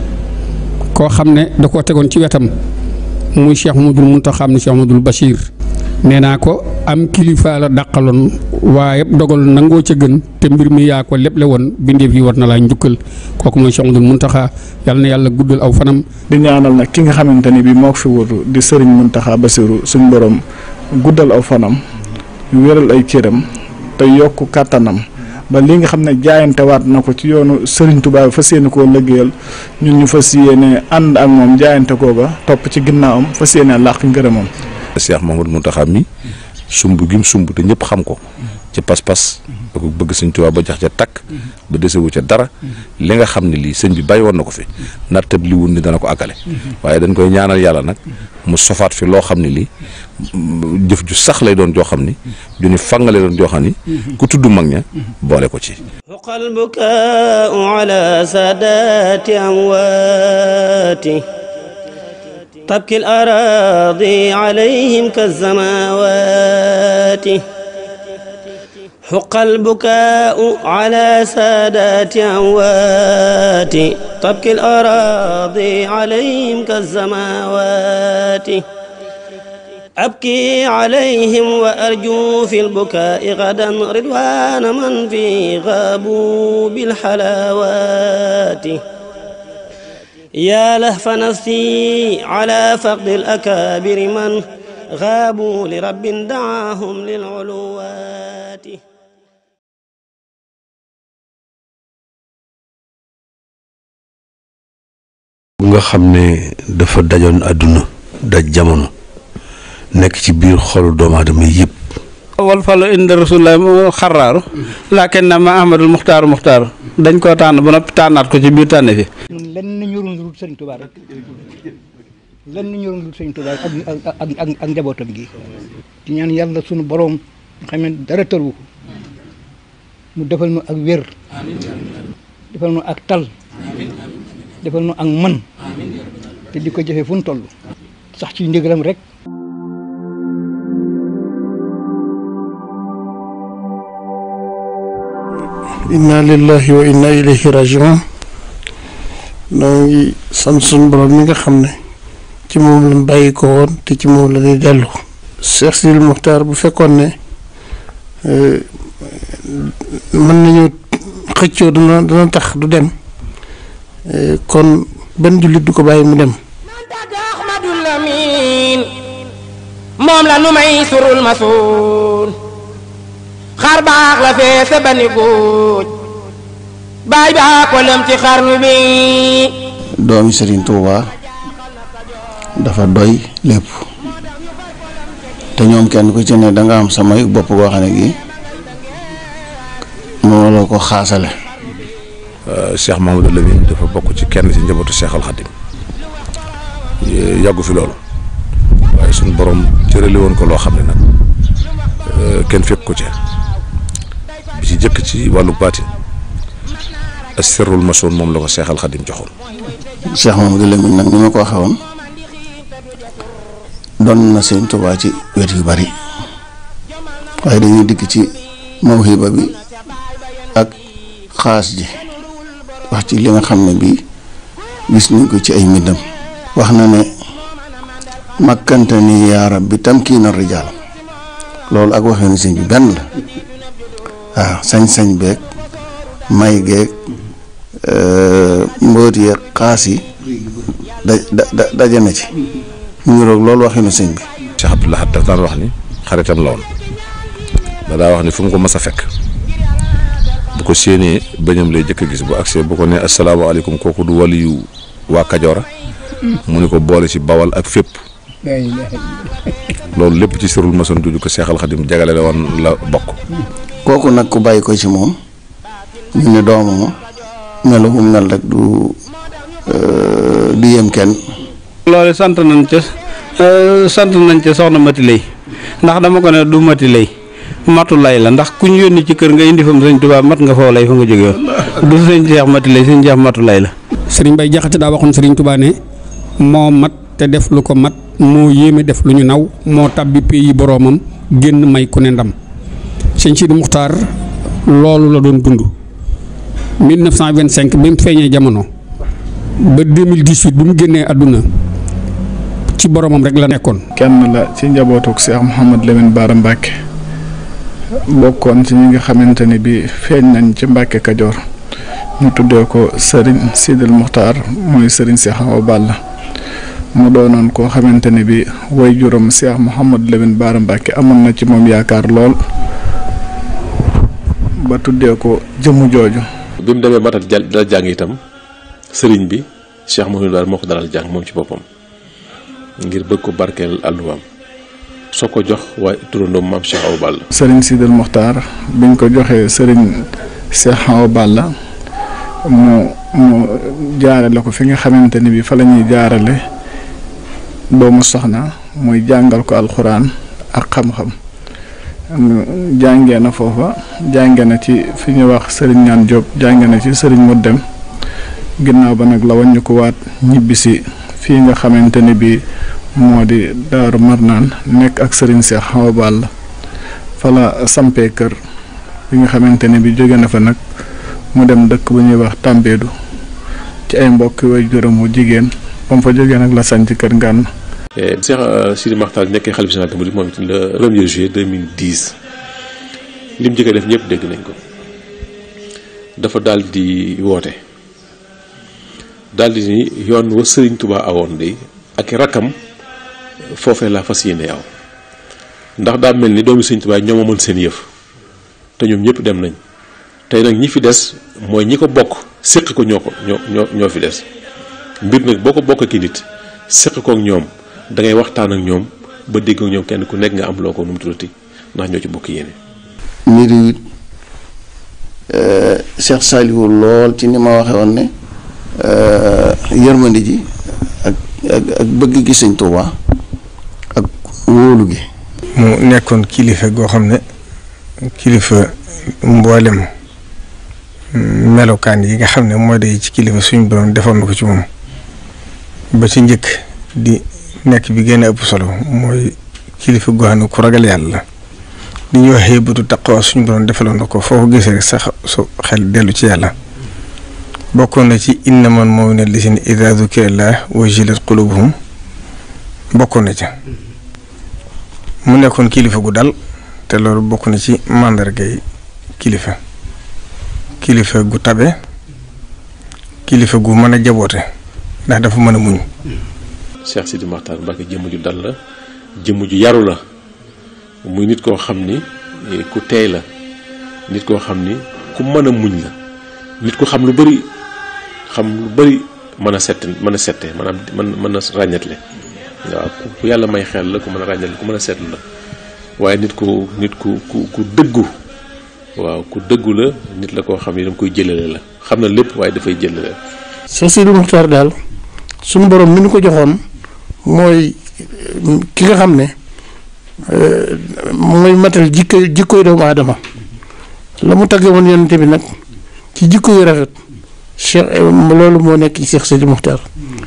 koo xam ne da koo tegoon ci wetam muy Cheikh Mamadul Muntaxa ni Cheikh Mamadul Bachir nee naa ko am kilifa la dàqaloon waaye dogal nangoo ca gën te mbir mi yaa ko lépp le woon bindeef yi war na laa njukkal kooku mooy Cheikh Mamadul Muntaxa yàlla na yàlla guddal aw fanam. di ñaanal nag ki nga xamante ni bii moo ko fi wutu di sëriñ Muntaxa Basiru suñ borom guddal aw fanam wéral ay cëram te yokk kàttanam ba li nga xam ne jaayante waat na ko ci yoonu Serigne Touba fas yéene koo liggéeyal ñun ñu fas yéene ànd ak moom jaayante kooga topp ci ginnaawam fas yéene làq ngërëmam. Cheikh Mamadou Mountakha mi sumb gi mu sumb te ñëpp xam ko ci pas-pas da ko bëgg Sëñ Tuubaa ba jax ca takk ba desewu ca dara li nga xam ne lii sëñ bi bàyyi woon na ko fi nattab li wun ni dana ko àggale waaye dañ koy ñaanal yàlla nag mu sofaat fi loo xam ne lii jëf ju sax lay doon joo xam ni ju ni fàngale doon joo xam ni ku tudd mag ña boole ko ci. huqal bukaa'u ala saadaati amwaati tabki al araadi alayhim kazamawaati حق البكاء على سادات أموات تبكي الأراضي عليهم كالسماوات أبكي عليهم وأرجو في البكاء غدا رضوان من في غابوا بالحلاوات يا لهف نفسي على فقد الأكابر من غابوا لرب دعاهم للعلوات nga xam ne dafa dajoon àdduna daj jamono nekk ci biir xolu doomu aadama yëpp. wal falu inda rasulillah mu xaraaru laakin na ma ahmadul muxtaaru dañ koo tànn ba noppi tànnaat ko ci biir tànn fi. lenn ñorul lu Sëriñ Tuubaa rek lenn ñorul lu Sëriñ Tuubaa ak njabootam gi di ñaan yàlla sunu borom xam ne dara tëru mu defal nu ak wér defal nu ak tal defal nu ak mën te di ko jëfe fu nu toll sax ci ndigalam rek. inna lillahi wa inna ilayhi rajiun noo ngi sant sunu borom mi nga xam ne ci moom lañ bàyyi ko woon te ci moom la ñuy dellu. Cheikh Sidil Muxtaar bu fekkoon ne mën nañu xëccoo dana tax du dem kon benn jullit du ko bàyyi mu dem. Ahmadul Amin moom la nu may surul masuul xar baax la fee sa bani góoj baay baa ko lëm ci xarnu bi. doomi Serigne Touba dafa doy lépp te ñoom kenn ku ci ne da nga am samay bopp goo xam ne gi moo la ko xaasale. Cheikh Mahamadou Lamine dafa bokk ci kenn ci njabootu Cheikh Al Khadim yàggu fi loolu waaye suñu borom cërale woon ko loo xam ne nag kenn fekk ko ci bi ci jëkk ci wàllu baatin asirrul masoon moom la ko Cheikh Al Khadim joxoon. Cheikh Mahamadou Lamine nag ni ma ko waxee woon doon na Sëriñ Tuubaa ci wet yu bari waaye dañuy dikk ci mawhiba bi ak xaas ji wax ci li nga xam ne bii gis nañ ko ci ay mbindam. wax na ne makkante ni yaa rabbi tamkiina rijaal loolu ak waxee ni sëñ bi benn la waaw sañ-sañ beeg may geeg mbóot yeeg xaas yi daje na ci ñu ngi roog loolu waxee ni sëñ bi. Cheikh Abdoul Ahad daf daan wax ni xaritam la woon daa wax ni fu mu ko mas a fekk bu ko séenee bañam lay jëkk a gis bu agsee bu ko nee asalaamaaleykum kooku du waliyu waa Kajoora mu ni ko boole ci bawal ak fépp loolu lépp ci sirul mason duju ko Cheikh Al Khadim jagale la woon la bokk. kooku nag ku bàyyi ko ci moom ñu ne doomam melu mu mel rek du yem kenn. loolu sant nañ ca soxna Mati Lay ndax dama ko ne du Mati Lay matu lay la ndax ku ñu yónni ci kër nga indi fam Sëñ Tuubaa mat nga foo lay fa nga jóge woon du sëñ Cheikh Mati Lay sëñ Cheikh matu lay la. Sëriñ Bay Jaxate daa waxoon Sëriñ Tuubaa ne moo mat te def lu ko mat moo yéeme def lu ñu naw moo tàbbi pays boroomam génn may ku ne ndam. Sëñ Sidi Muxtaar loolu la doon dund 1925 bi mu feeñee jamono ba 2018 bi mu génnee àdduna ci boromam rek la nekkoon. kenn la ci njabootuk Cheikh Mouhamadou Lamine Bara Mbacke bokkoon ci ñi nga xamante ni bi feeñ nañ ci Mbacke Kajoor ñu tuddee ko Serigne Sidil Muxtaar mooy Serigne Cheikh Awa Balla mu doonoon koo xamante ni bi way juróom Cheikh Mouhamadou Lamine Bara Mbacke amoon na ci moom yaakaar lool ba tuddee ko jëmu jooju. bi mu demee matal dal jàng itam sëriñ bi Cheikh Mouhamadou Bara moo ko dalal jàng moom ci boppam ngir bëgg ko barkeel àlluwaam soo ko jox waaye turandoom maam Cheikh Awa Balla. Serigne Sidil Muxtaar biñ ko joxee Serigne Cheikh Awa Balla mu jaarale ko fi nga xamante ni bi fa la ñuy jaarale doomu soxna muy jàngal ko alxuraan ak xam-xam jàngee na foofa jàngee na ci fi ñuy wax sëriñ ñaan Diop jàngee na ci sëriñ mu dem ginnaaw ba nag la wàññi ko waat ñibbisi fii nga xamante ne bii moo di Daaru Marnaan nekk ak sëriñ Cheikh Awa Balla fa la sampee kër bi nga xamante ne bii jóge na fa nag mu dem dëkk bu ñuy wax Tambédou ci ay mbokk way juróom wu jigéen ba mu fa jógee nag la sanc kër Ngànn. Cheikh Sidi Mokhtar nekkee xalifa général des mourides moom it le 1er juillet 2010 li mu jëkk def ñëpp dégg nañ ko dafa daal di woote daal di ni yoon wa Serigne Touba awoon de ak rakkam foofee laa fas yéene aw ndax daa mel ni doomi Serigne Touba ñoo ma mën seen yëf te ñoom ñëpp dem nañ tey nag ñi fi des mooy ñi ko bokk séq ko ñoo fi des mbir nag boo ko bokk ki nit séq ko ak ñoom da ngay waxtaan ak ñoom ba dégg ak ñoom kenn ku nekk nga am loo ko nu mu tuddati ndax ñoo ci bokk yéene. mbir yi Cheikh Saliou lool ci ni ma waxee woon ne yërmande ji ak bëgg gi Sëñ Tuubaa ak wóolu gi. mu nekkoon kilifa goo xam ne kilifa mboolem melokaan yi nga xam ne mooy day ci kilifa suñu borom defoon na ko ci moom ba ci njëkk di nekk bi gën a ëpp solo mooy kilifa goo xam ne ku ragal yàlla li ñuy waxee bëtu taqwa suñu borom defaloon na ko foo ko gisee rek sax su xel dellu ci yàlla bokkoon na ci innamal mu'minuuna llaziina izaa zukira llaahu wajilat quluubuhum bokkoon na ca mu nekkoon kilifa gu dal te loolu bokk na ci màndargay kilifa gu tabe kilifa gu mën a jaboote ndax dafa mën a muñ. Cheikh Sidi Mokhtar Mbacké jëmm ju dal la jëmm ju yaru la muy nit koo xam ni ku teey la nit koo xam ni ku mën a muñ la nit ku xam lu bari mën a sette maanaam mën a ràññatle waaw ku yàlla may xel la ku mën a ràññatle ku mën a seetlu la waaye nit ku dëggu waaw ku dëggu la nit la koo xam ni danga koy jëlale la xam na lépp waaye dafay jëlale. Cheikh Sidi Mokhtar daal suñu borom mi nu ko joxoon mooy ki nga xam ne mooy matal jikkoy doomu aadama la mu tagge woon yonente bi nag ci jikko yu rafet Cheikh loolu moo nekk ci Cheikh Sidi Mokhtar.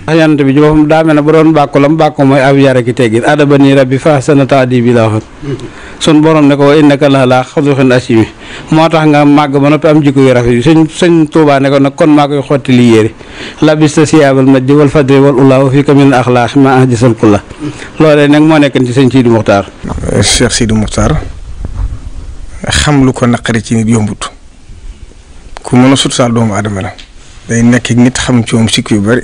ndax yonente bi ci boppam daa mel ne bu doon bàkku lam bàkku mooy ab yar ki teggin adabani rabbi fa ahsana ta'dibi la waxoon sun borom ne ko wa innaka la'alaa xuluqin aziim moo tax nga màgg ba noppi am jikko yu rafet yi sëñ Tuubaa ne ko nag kon maa koy xotti li yére labista siyaabal majdi wal fadli wal ulaa wa fiika min axlaaq ma ahjasal kulla loolee nag moo nekkan ci sëñ Sidi Mokhtar. Cheikh Sidi Mokhtar xam lu ko naqari ci nit yombut ku mën a sutsaal doomu aadama la day nekk nit xam ci moom sikk yu bari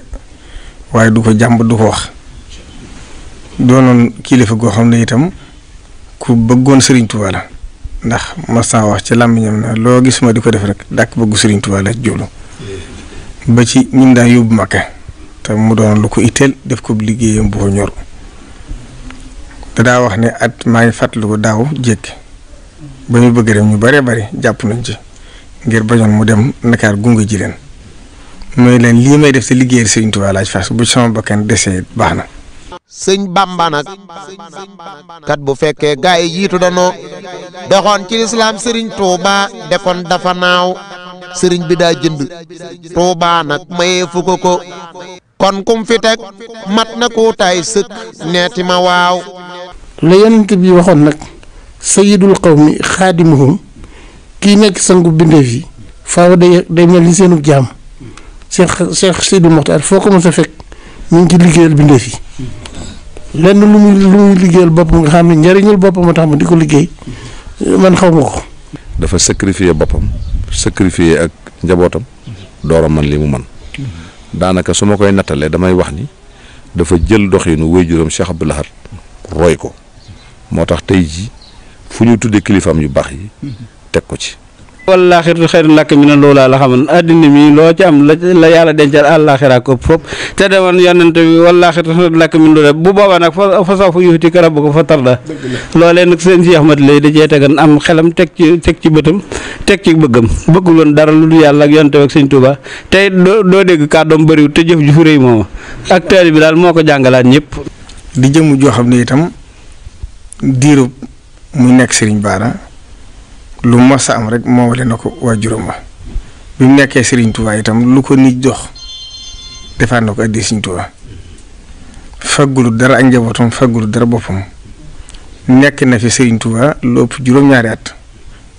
waaye du ko jàmb du ko wax doonoon kilifa goo xam ne itam ku bëggoon Serigne Touba la ndax masa wax ci làmmiñam na loo gis ma di ko def rek dàkk bëggu Serigne Touba la jublu ba ci ñim daan yóbbu Makka te mu doon lu ko itteel def ko liggéeyam bu ko ñor daa wax ne at maa ngi fàttali ko daaw jékki ba ñu bëgg dem ñu bëree bëri jàpp nañ ci ngir bañoon mu dem Ndakaar gunge ji leen mooy leen lii may def te liggéeyal Serigne Touba laaj fas bu sama bakkan desee baax na. sëñ Bamba nag kat bu fekkee gaa yi jiitu danoo doxoon ci lislaam sëriñ Touba defoon dafa naaw sëriñ bi daa jënd Touba nag mayee fu ko kon kum fi teg mat na koo taay sëkk neeti ma waaw. la yonent bi waxoon nag sayyidul qawmi xaadimuhum kii nekk sangu bindeef yi faaw day mel ni seenu jaam Cheikh Sidi Mokhtar foo ko mos a fekk ñu ngi ci liggéeyal bindeef yi lenn lu muy liggéeyal boppam nga xam ne njariñul boppam a tax ma di ko liggéey man xaw ma ko. dafa sacrifier boppam sacrifier ak njabootam door a man li mu man daanaka su ma koy nattalee damay wax ni dafa jël doxinu waajuram Cheikh Abdou Lahad roy ko moo tax tey jii fu ñu tuddee kilifaam yu baax yi teg ko ci. wallaaxiratu xayrun laka mina loolaa la xaman àddina mi loo ci am la yàlla dencal àllaaxira ko foofu te demoon yonent bi wallaaxiratu xayrun laka mina loolaa bu boobaa nag fa sawfa yu'tika rabbuka fa tardaa loolee nag sëñ si Ahmad lay da cee tegan am xelam teg ci bëtam teg ci bëggam bëggul woon dara lu dul yàlla ak yonent bi ak sëñ Tuubaa tey doo dégg kàddoom bëriwul te jëf ju fu rëy mooma ak taalibe bi daal moo ko jàngalaat ñëpp. di jëmm joo xam ne itam diirub muy nekk Serigne Bara lu mas a am rek moomale na ko waajuram wa bi mu nekkee Serigne Touba itam lu ko nit jox defaat na ko addi Serigne Touba faggulu dara ak njabootam faggulu dara boppam nekk na fi Serigne Touba lu ëpp juróom-ñaari at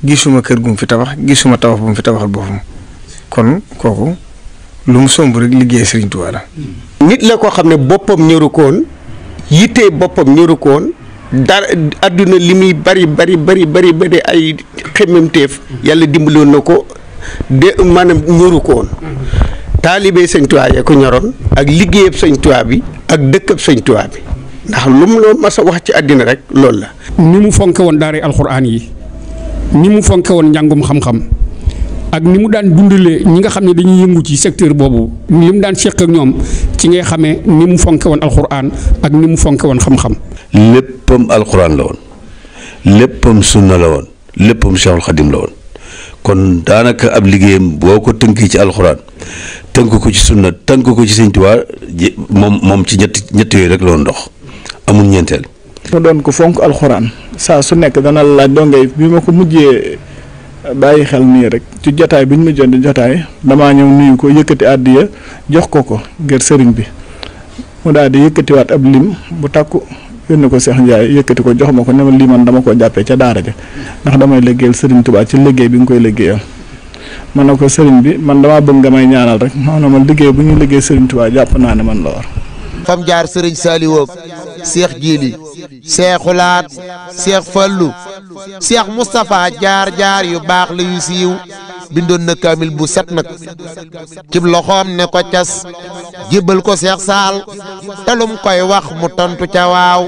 gisuma kër gu mu fi tabax gisuma tabax bu mu fi tabaxal boppam kon kooku lu mu somb rek liggéey Serigne Touba la. nit la koo xam ne boppam ñoru koon yittee boppam ñoru koon dara àdduna li muy bari ay xemmemteef yàlla dimbaloon na ko de maanaam ñoru koon taalibe Sëñ Tuubaa ya ko ñoroon ak liggéeyab Sëñ Tuubaa bi ak dëkkab Sëñ Tuubaa bi ndax lu mu loo mas a wax ci àddina rek loolu la. ni mu fonke woon daara alxuraan yi ni mu fonke woon njàngum xam-xam ak ni mu daan dundalee ñi nga xam ne dañuy yëngu ci secteur boobu li mu daan seq ak ñoom ci ngay xamee ni mu fonke woon alxuraan ak ni mu fonke woon xam-xam. léppam alxuraan la woon léppam sunna la woon léppam Cheikhul Khadim la woon kon daanaka ab liggéeyam boo ko tënkee ci alxuraan tënk ko ci sunna tënk ko ci Sëñ Tuubaa moom ci ñett yooyu rek la woon dox amul ñeenteel. ma doon ko fonk alxuraan saa su nekk dana la laaj dongay bi ma ko mujjee bàyyi xel nii rek ci jotaay bi ñu mujjoon di jotaay damaa ñëw nuyu ko yëkkati àddiya jox ko ngir sëriñ bi mu daal di yëkkatiwaat ab lim bu takku yónni ko Cheikh Ndiaye yëkkati ko jox ma ko ne ma lii man dama koo jàppee ca daara ja ndax damay liggéeyal sëriñ Tuubaa ci liggéey bi nga koy liggéeyal man na ko sëriñ bi man damaa bëgg nga may ñaanal rek maanaam ma liggéey bu ñuy liggéey sëriñ Tuubaa jàpp naa ne man la war. fam jaar sëriñ Saliou Cheikh Jili Cheikh Laat Cheikh Fallou Cheikh Moustapha jaar yu baax la yu siiw bindoon na kaamil bu set nag cib loxoom ne ko cas jébbal ko Cheikh Saal telum koy wax mu tontu ca waaw.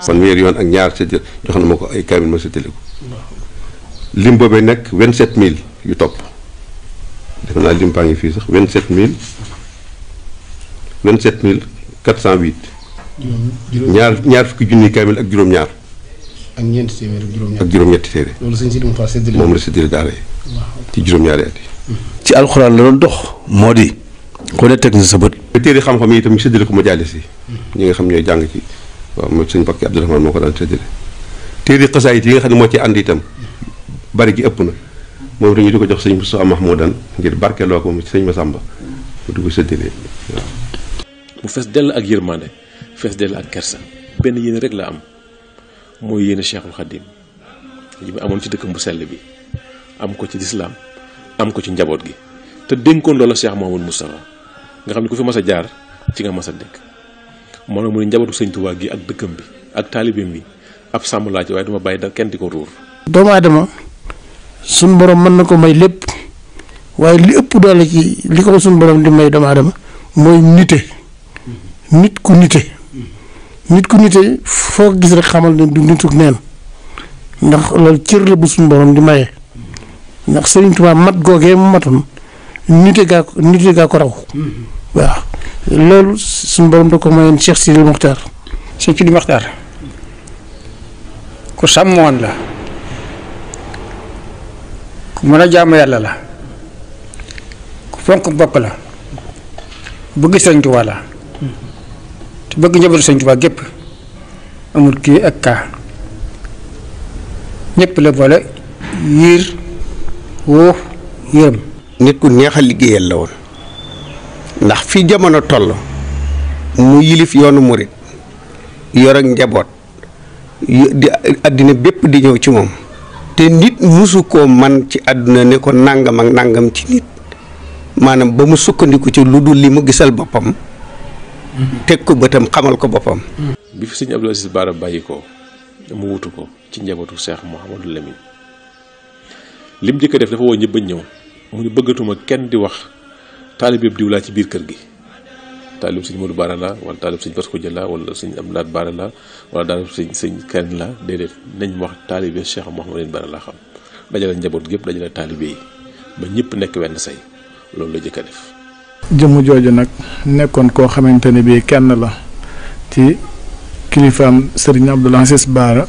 fanweeri yoon ak ñaar jox na ma ko ay kaamil ma séddale ko lim boobee nekk 27000 yu topp defe naa lim baa ngi fii sax 27408. ñaar fukki junni kaamil ak juróom-ñaar. ak ñeenti téeméer ak juróom-ñetti téere. loolu sëñ Sidi Mokhtar séddale moom la séddale daara yi ci juróom-ñaari at yi. ci alxuraan la doon dox moo di ku ne teg na sa bët. téere xam-xam yi itam ñu séddale ko majaalis yi ñi nga xam ñooy jàng ci waaw mooy sëñ Bakki Abdourahmane moo ko daan séddale. téere xasaayit yi nga xam ne moo ci ànd itam bari gi ëpp na moom dañu di ko jox sëñ Moussa Mahmoudan ngir barkeloo ko ci sëñ Massamba mu di ko séddale waaw. mu fees dell ak yërmande fees dell ak kersa benn yéene rek la am mooy yéene Cheikhul Khadim yi mu amoon ci dëkkam bu sell bi am ko ci lislaam am ko ci njaboot gi te dénkoon loola Cheikh Mouhamadou Moustapha nga xam ne ku fi mas a jaar ci nga mas a dëkk moo ne mu ne njabootu Sëñ Tuubaa gi ak dëkkam bi ak taalibeem bi ab sàmm laa ci waaye duma bàyyi da kenn di ko ruur. doomu aadama suñ borom mën na ko may lépp waaye li ëpp doole ci li ko suñ borom di may doomu aadama mooy nite nit ku nite foo gis rek xamal ne du nituk neen ndax loolu cër la bu suñ borom di maye ndax Sëriñ Tuubaa mat googee mu matoon nite gaa ko raw waaw loolu suñ borom da ko mayoon Cheikh Sidi Mokhtar. Cheikh Sidi Mokhtar ku sàmmoon la ku mën a jaamu yàlla la ku fonk bopp la bëgg Sëriñ Tuubaa la te bëgg njabootu Sëriñ Tuubaa gépp amul kii ak kaa ñëpp la boole yiir wóof yërëm. nit ku neex a liggéeyal la woon ndax fi jamono toll mu yilif yoonu murit yor ak njaboot di àddina bépp di ñëw ci moom te nit musu koo man ci àdduna ne ko nangam ak nangam ci nit maanaam ba mu sukkandiku ci lu dul li mu gisal boppam teg ko bëtam xamal ko boppam. bi fi sëñ Abdou Aziz Bara bàyyi ko mu wutu ko ci njabootu Cheikh Mouhamadou Lamine lim njëkk a def dafa woo ñëpp bañ ñëw mu ne bëggatuma kenn di wax taalib yëpp diw laa ci biir kër gi taalib sëñ Modou Bara la wala taalib sëñ Basko Jëla wala sëñ Abdoulaye Bara la wala taalib sëñ Karim la déedéet nañ wax taalibe Cheikh Mouhamadou Lamine Bara laa xam dajale njaboot gépp dajale taalibe yi ba ñëpp nekk wenn say loolu la jëkk a def. jëmm jooju nag nekkoon koo xamante ne bii kenn la ci kilifaam Serigne Abdoul Aziz Bara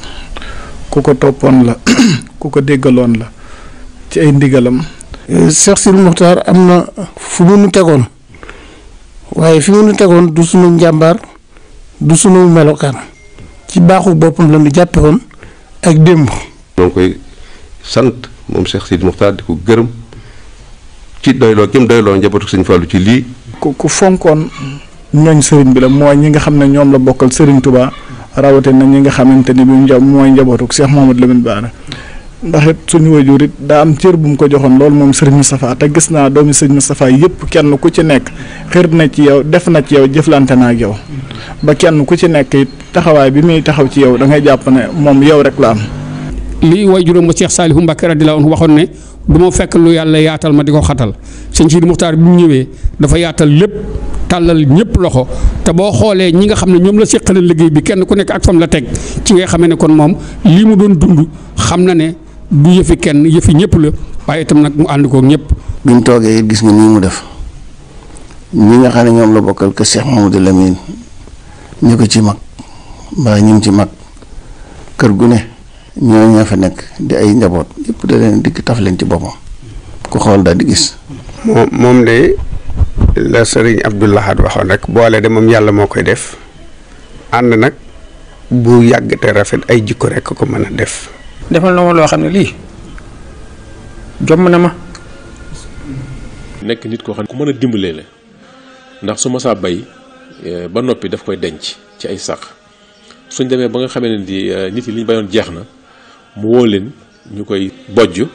ku ko toppoon la ku ko déggaloon la ci ay ndigalam. Cheikh Sidi Mokhtar am na fu mu nu tegoon waaye fi mu nu tegoon du sunu njàmbaar du sunu melokaan ci baaxu boppam la ñu jàppe woon ak démb. ñoo ngi koy sant moom Cheikh Sidi Mokhtar di ko gërëm ci doyloo gi mu doyloo njabootu sëñ Fallou ci lii. ku fonkoon ñooñ sëriñ bi la mooy ñi nga xam ne ñoom la bokkal sëriñ Touba rawatina ñi nga xamante ni bi mooy njabootu Cheikh Mouhamadou Lamine Bara ndax it suñu wajur it daa am cër bu mu ko joxoon loolu moom sëriñ Moustapha te gis naa doomi sëriñ Moustapha yëpp kenn ku ci nekk xër na ci yow def na ci yow jëflante na ak yow ba kenn ku ci nekk it taxawaay bi muy taxaw ci yow da ngay jàpp ne moom yow rek la am. lii waajuram ba Cheikh Saliou Mbacké radiyallahu anhu waxoon ne du ma fekk lu yàlla yaatal ma di ko xatal sëñ Sidi Muxtaar bi mu ñëwee dafa yaatal lépp tàllal ñëpp loxo te boo xoolee ñi nga xam ne ñoom la seqalal liggéey bi kenn ku nekk ak fam la teg ci nga xamee ne kon moom lii mu doon dund xam na ne du yëfi kenn yëfi ñëpp la waaye itam nag mu ànd koog ñëpp. bi mu toogee it gis nga nii mu def ñi nga xam ne ñoom la bokkal que Cheikh Mouhamadou Lamine ñu ko ci mag mbaa ñu ci mag kër gu ne ñoo ñaa fa nekk di ay njaboot yëpp da leen dikk taf leen ci boppam ku xool daal di gis. moom de la sëriñ Abdou Lahad waxoon rek boole de moom yàlla moo koy def ànd nag bu yàgg te rafet ay jikko rek ko mën a def. defal na ma loo xam ne lii jomm na ma. nekk nit koo xam ne ku mën a dimbalee la ndax su ma saa bay ba noppi daf koy denc ci ay sax suñ demee ba nga xamee ne di nit yi li ñu bayoon jeex na mu woo leen ñu koy bojj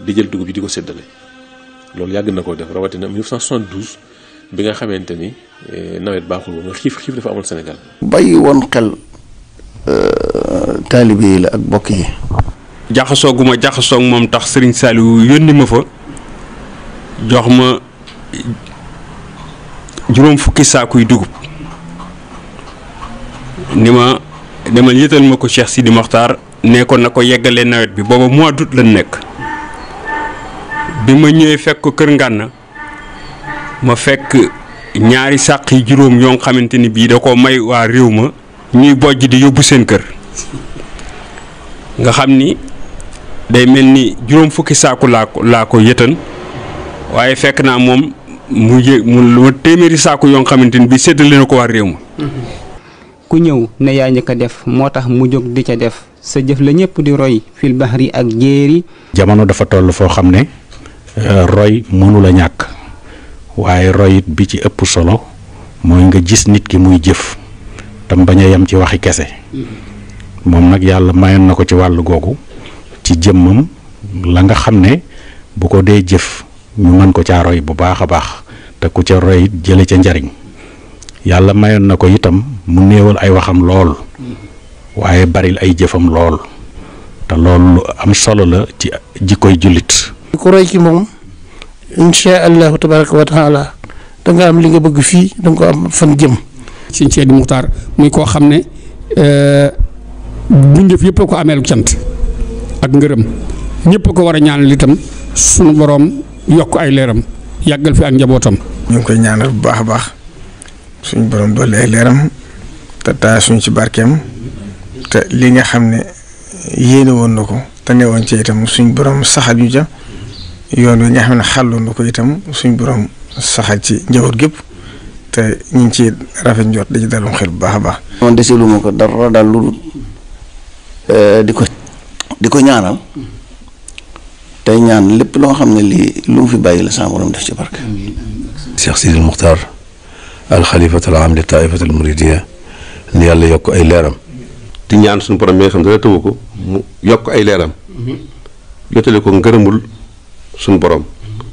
di jël dugub ji di ko séddale loolu yàgg na koo def rawatina 1972 bi nga xamante ni nawet baaxul woon nga xiif dafa amoon Sénégal. bàyyi woon xel taalibe yi la ak bokk yi. jaxasoo gu ma jaxasoo moom tax Serigne Saliou yónni ma fa jox ma juróom fukki saakuy dugub ni ma demal yëtal ma ko Cheikh Sidi Mokhtar ne ko na ko yeggalee nawet bi booba mois d'août lañ nekk bi ma ñëwee fekk ko kër Ngànna ma fekk ñaari sàq yi juróom yoo xamante ni bii da ko may waa réew ma ñuy bojj di yóbbu seen kër nga xam ni day mel ni juróom fukki saaku laa ko yëtan waaye fekk naa moom mu téeméeri saaku yoo xamante ni bii séddale na ko waa réew ma. ku ñëw ne yaa njëkk a def moo tax mu jóg di ca def sa jëf la ñëpp di roy fil bahri ak jéeri. jamono dafa toll foo xam ne roy mënu la ñàkk waaye roy it bi ci ëpp solo mooy nga gis nit ki muy jëf tam bañ a yem ci waxi kese moom nag yàlla mayoon na ko ci wàllu googu ci jëmmam la nga xam ne bu ko dee jëf ñu mën ko caa roy bu baax a baax te ku ca roy it jële ca njariñ yàlla mayoon na ko itam mu néewal ay waxam lool waaye baril ay jëfam lool te loolu lu am solo la ci jikkoy jullit. ku roy ci moom insha allahu tabaraka wa taala da nga am li nga bëgg fii da nga ko am fan jëm. sëñ Sidi Muxtaar muy koo xam ne bindéef yëpp a ko ameelu cant ak ngërëm ñëpp a ko war a ñaanal itam sunu boroom yokk ay leeram yàggal fi ak njabootam. ñu ngi koy ñaanal bu baax a baax suñ borom dolli ay leeram te taa suñ ci barkeem te li nga xam ne yéene woon na ko te ne woon ci itam suñ borom saxal ñu ja yoon wi nga xam ne xàlloon na ko itam suñ borom saxal ci njaboot gépp te ñu ngi ci rafet njort di ci dalum xel bu baax a baax. man deselu ma ko dara daal lu di ko ñaanal tey ñaan lépp loo xam ne lii lu mu fi bàyyi la sama borom def ci barke. Cheikh Sidi Mokhtar al xalifatul aam li taifatul muridiya ni yàlla yokk ay leeram. di ñaan suñu borom mi nga xam ne dara tëwu ko mu yokk ay leeram yotale ko ngërëmul suñu borom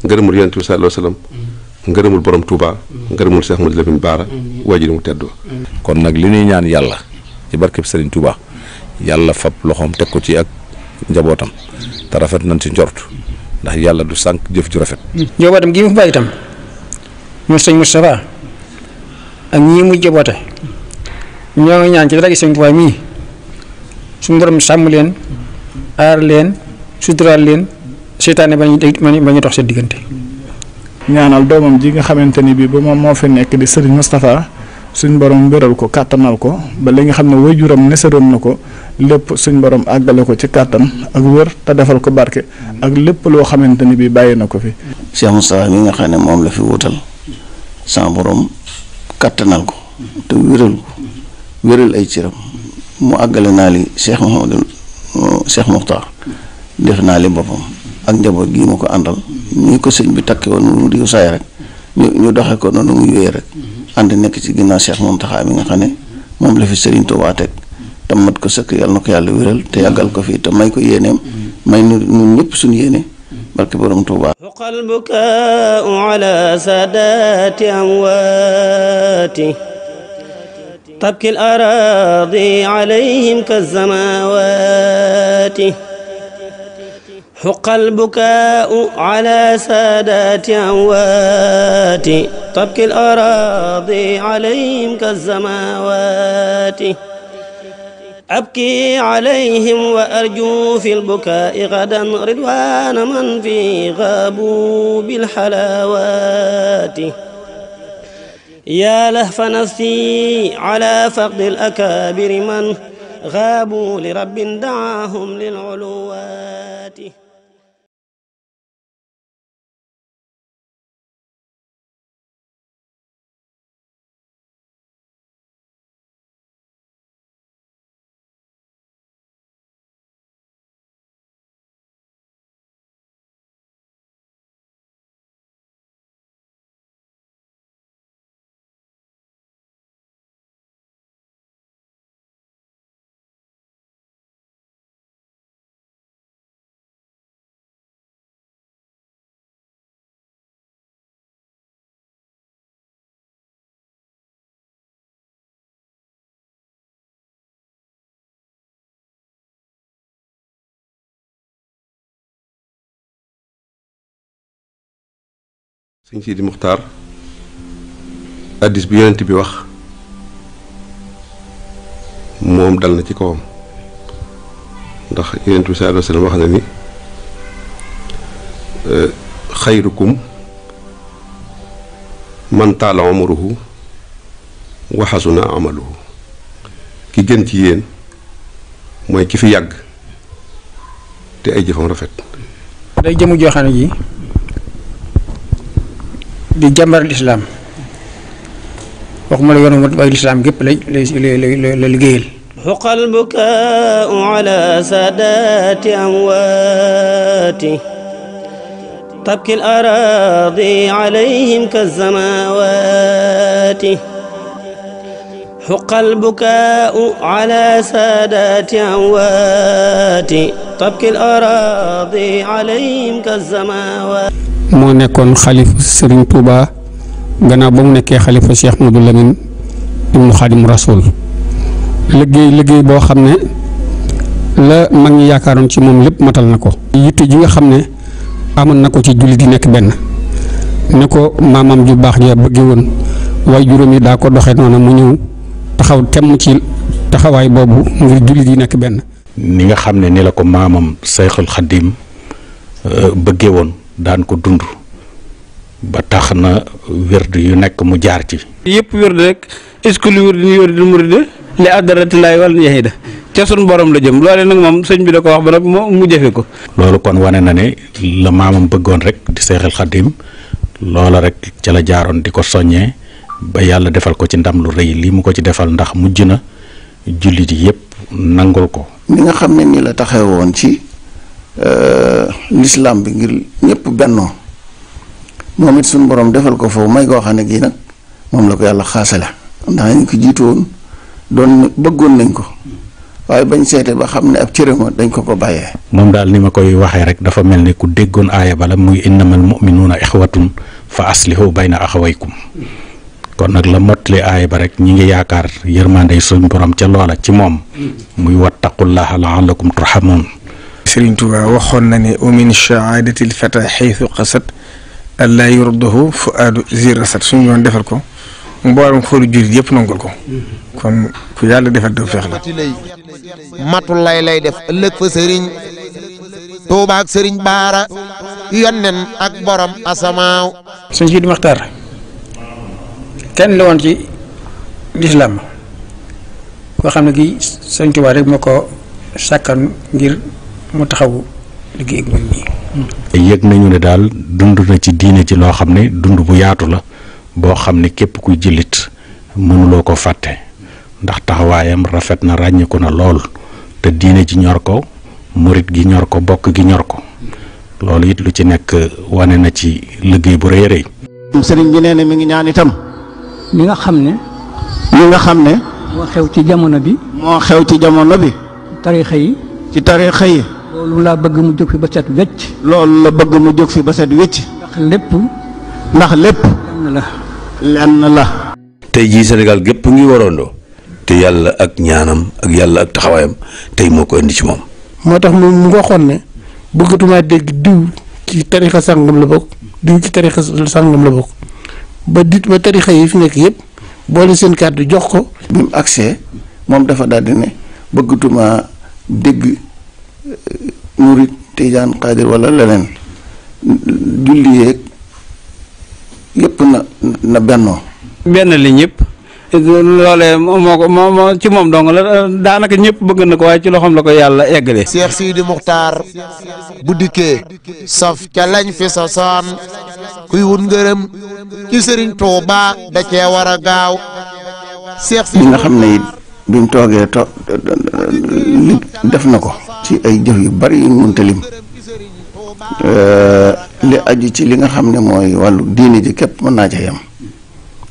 ngërëmul yonent bi sallallahu alayhi wasallam ngërëmul borom Touba ngërëmul Cheikh Mouhamadou Lamine Bara waajur mu tedd. kon nag li ñuy ñaan yàlla ci barkeb Serigne Touba yàlla fab loxoom teg ko ci ak njabootam te rafet nañ ci njort ndax yàlla du sànq jëf ju rafet. njabootam gi mu fi bàyyi itam ñun sëñ Moustapha ak ñii mu jaboote ñoo ngi ñaan ci dara gi sëñ Touba mii suñu borom sàmm leen aar leen suturaal leen seytaane ba ñu dox seen diggante. ñaanal doomam ji nga xamante ni bii ba moom moo fi nekk di Serigne Moustapha suñ borom wéral ko kàttanal ko ba li nga xam ne waajuram nesaroon na ko lépp suñ borom àggale ko ci kàttan ak wër te defal ko barke ak lépp loo xamante ni bii bàyyi na ko fi. Cheikh Moustapha mi nga xam ne moom la fi wutal sama borom kàttanal ko te wéral ko wéral ay cëram mu àggale naa li Cheikh Muxtaar def naa li boppam ak njaboot gi mu ko àndal ñi ko sëñ bi takke woon mu di saay rek ñu doxe ko noonu muy wéy rek ànd nekk ci ginnaaw Cheikh Mountakha mi nga xam ne moom la fi Serigne Touba teg te mat ko sëkk yàlla na ko yàlla wéral te yàggal ko fii te may ko yéeneem may nu ñun ñëpp suñu yéene barke borom Touba. huqal bukaa'u ala saadaati amwaati tabki al araadi alayhim kazamawaati حق البكاء على سادات أموات تبكي الأراضي عليهم كالزماوات أبكي عليهم وأرجو في البكاء غدا رضوان من في غابوا بالحلاوات يا لهف نفسي على فقد الأكابر من غابوا لرب دعاهم للعلوات sëñ Sidi Muxtaar addis bi yonent bi wax moom dal na ci kawam ndax yonent bi sallallahu alayhi wa sallam wax na ni xayrukum man taala umruhu wa xasuna amaluhu ki gën ci yéen mooy ki fi yàgg te ay jëfam rafet. day jëmu joo xam ne ji di jàmbar lislaam waxuma la yoonu mat waaye lislaam gépp la liggéeyal. حق البكاء على سادات أموات تبكي الأراضي عليهم كالزماوات حق البكاء على سادات أموات تبكي الأراضي عليهم كالزماوات. moo nekkoon xalifa Serigne Touba gannaaw ba mu nekkee xalifa Cheikh Modou Lamine ibnu Xaadim Rasul liggéey boo xam ne la mag ñi yaakaaroon ci moom lépp matal na ko. yitte ji nga xam ne amoon na ko ci jullit yi nekk benn ne ko maamam ju baax ja bëgge woon waaye juróom yi daa ko doxee noonu mu ñëw taxaw temm ci taxawaay boobu ngir jullit yi nekk benn. ni nga xam ne ni la ko maamam Seyxul Xadim bëgge woon daan ko dund ba tax na wérd yu nekk mu jaar ci. yëpp wérd rek est-ce que lu wérd ni wérd murid li adaratilaay wala yahida ca sun borom la jëm loole nag moom sëñ bi da ko wax ba nag mu jëfe ko. loolu kon wane na ne la maamam bëggoon rek di Seexul Xadim loola rek ca la jaaroon di ko soññee ba yàlla defal ko ci ndam lu rëy lii mu ko ci defal ndax mujj na jullit yi yëpp nangul ko. ni nga xam ne ni la taxawoon ci lislaam bi ngir ñëpp bennoo moom it suñu borom defal ko foofu may koo xam ne gii nag moom la ko yàlla xaasale ndax ñu ko jiitu woon doon bëggoon nañ ko waaye bañ seete ba xam ne ab cërëma dañ ko bàyyee. moom daal ni ma koy waxee rek dafa mel ni ku déggoon aaya bala muy innamal mu'minuuna ixwatun fa aslihu bayna axawaykum kon nag la mottali aaya ba rek ñi ngi yaakaar yërmandey suñ borom ca loola ci moom muy wattaqullaha la'allakum turhamun. Sëriñ Tuubaa waxoon na ne wa min shahaadatil fata xaytu qasat allaa yurdahu fuaadu zirasat suñu doon defal ko mboolem xoolu jullit yëpp nangul ko kon ku yàlla defal doo feex la. matul lay def ëllëg fa sëriñ Tuubaa ak sëriñ Baara yonnen ak borom asamaaw. sëñ Sidi Maxtaar kenn la woon ci lislaam koo xam ne kii sëñ Tuubaa rek moo ko sàkkan ngir mu taxawu liggéey ak ñun ñii. yëg nañu ne daal dund na ci diine ci loo xam ne dund bu yaatu la boo xam ne képp kuy jullit mënuloo ko fàtte ndax taxawaayam rafet na ràññeeku na lool te diine ji ñor ko murit gi ñor ko bokk gi ñor ko loolu it lu ci nekk wane na ci liggéey bu rëy a rëy. sëriñ bi nee na mi ngi ñaan itam. li nga xam ne. moo xew ci jamono bi. tariixa yi. ci tariixa yi. loolu laa bëgg mu jóg fi ba set wecc. loolu la bëgg mu jóg fi ba set wecc. ndax lépp. lenn la. tey jii Sénégal gépp ngi waroondoo te yàlla ak ñaanam ak yàlla ak taxawaayam tey moo ko indi ci moom. moo tax mu waxoon ne bëggatumaa dégg diw ci tariixa sàngam la bokk diw ci tariixa sàngam la bokk ba tariixa yi fi nekk yëpp boole seen kàddu jox ko. bi mu agsee moom dafa daldi ne bëggatumaa dégg murit tijaan xaadir wala leneen julli yeeg yëpp na bennoo. benn li ñëpp loolee moo ci moom dong la daanaka ñëpp bëgg na ko waaye ci loxoom la ko yàlla eggale. Cheikh Sidi Muxtaar bu dikkee saf ca lañ fi sosoon kuy wut ngërëm ci Sëriñ Tuuba da cee war a gaaw. Cheikh Sidi li nga xam ne it bi mu toogee li def na ko ci ay jëf yu bari yu mënta lim li aju ci li nga xam ne mooy wàllu diine ji képp mën naa ca yem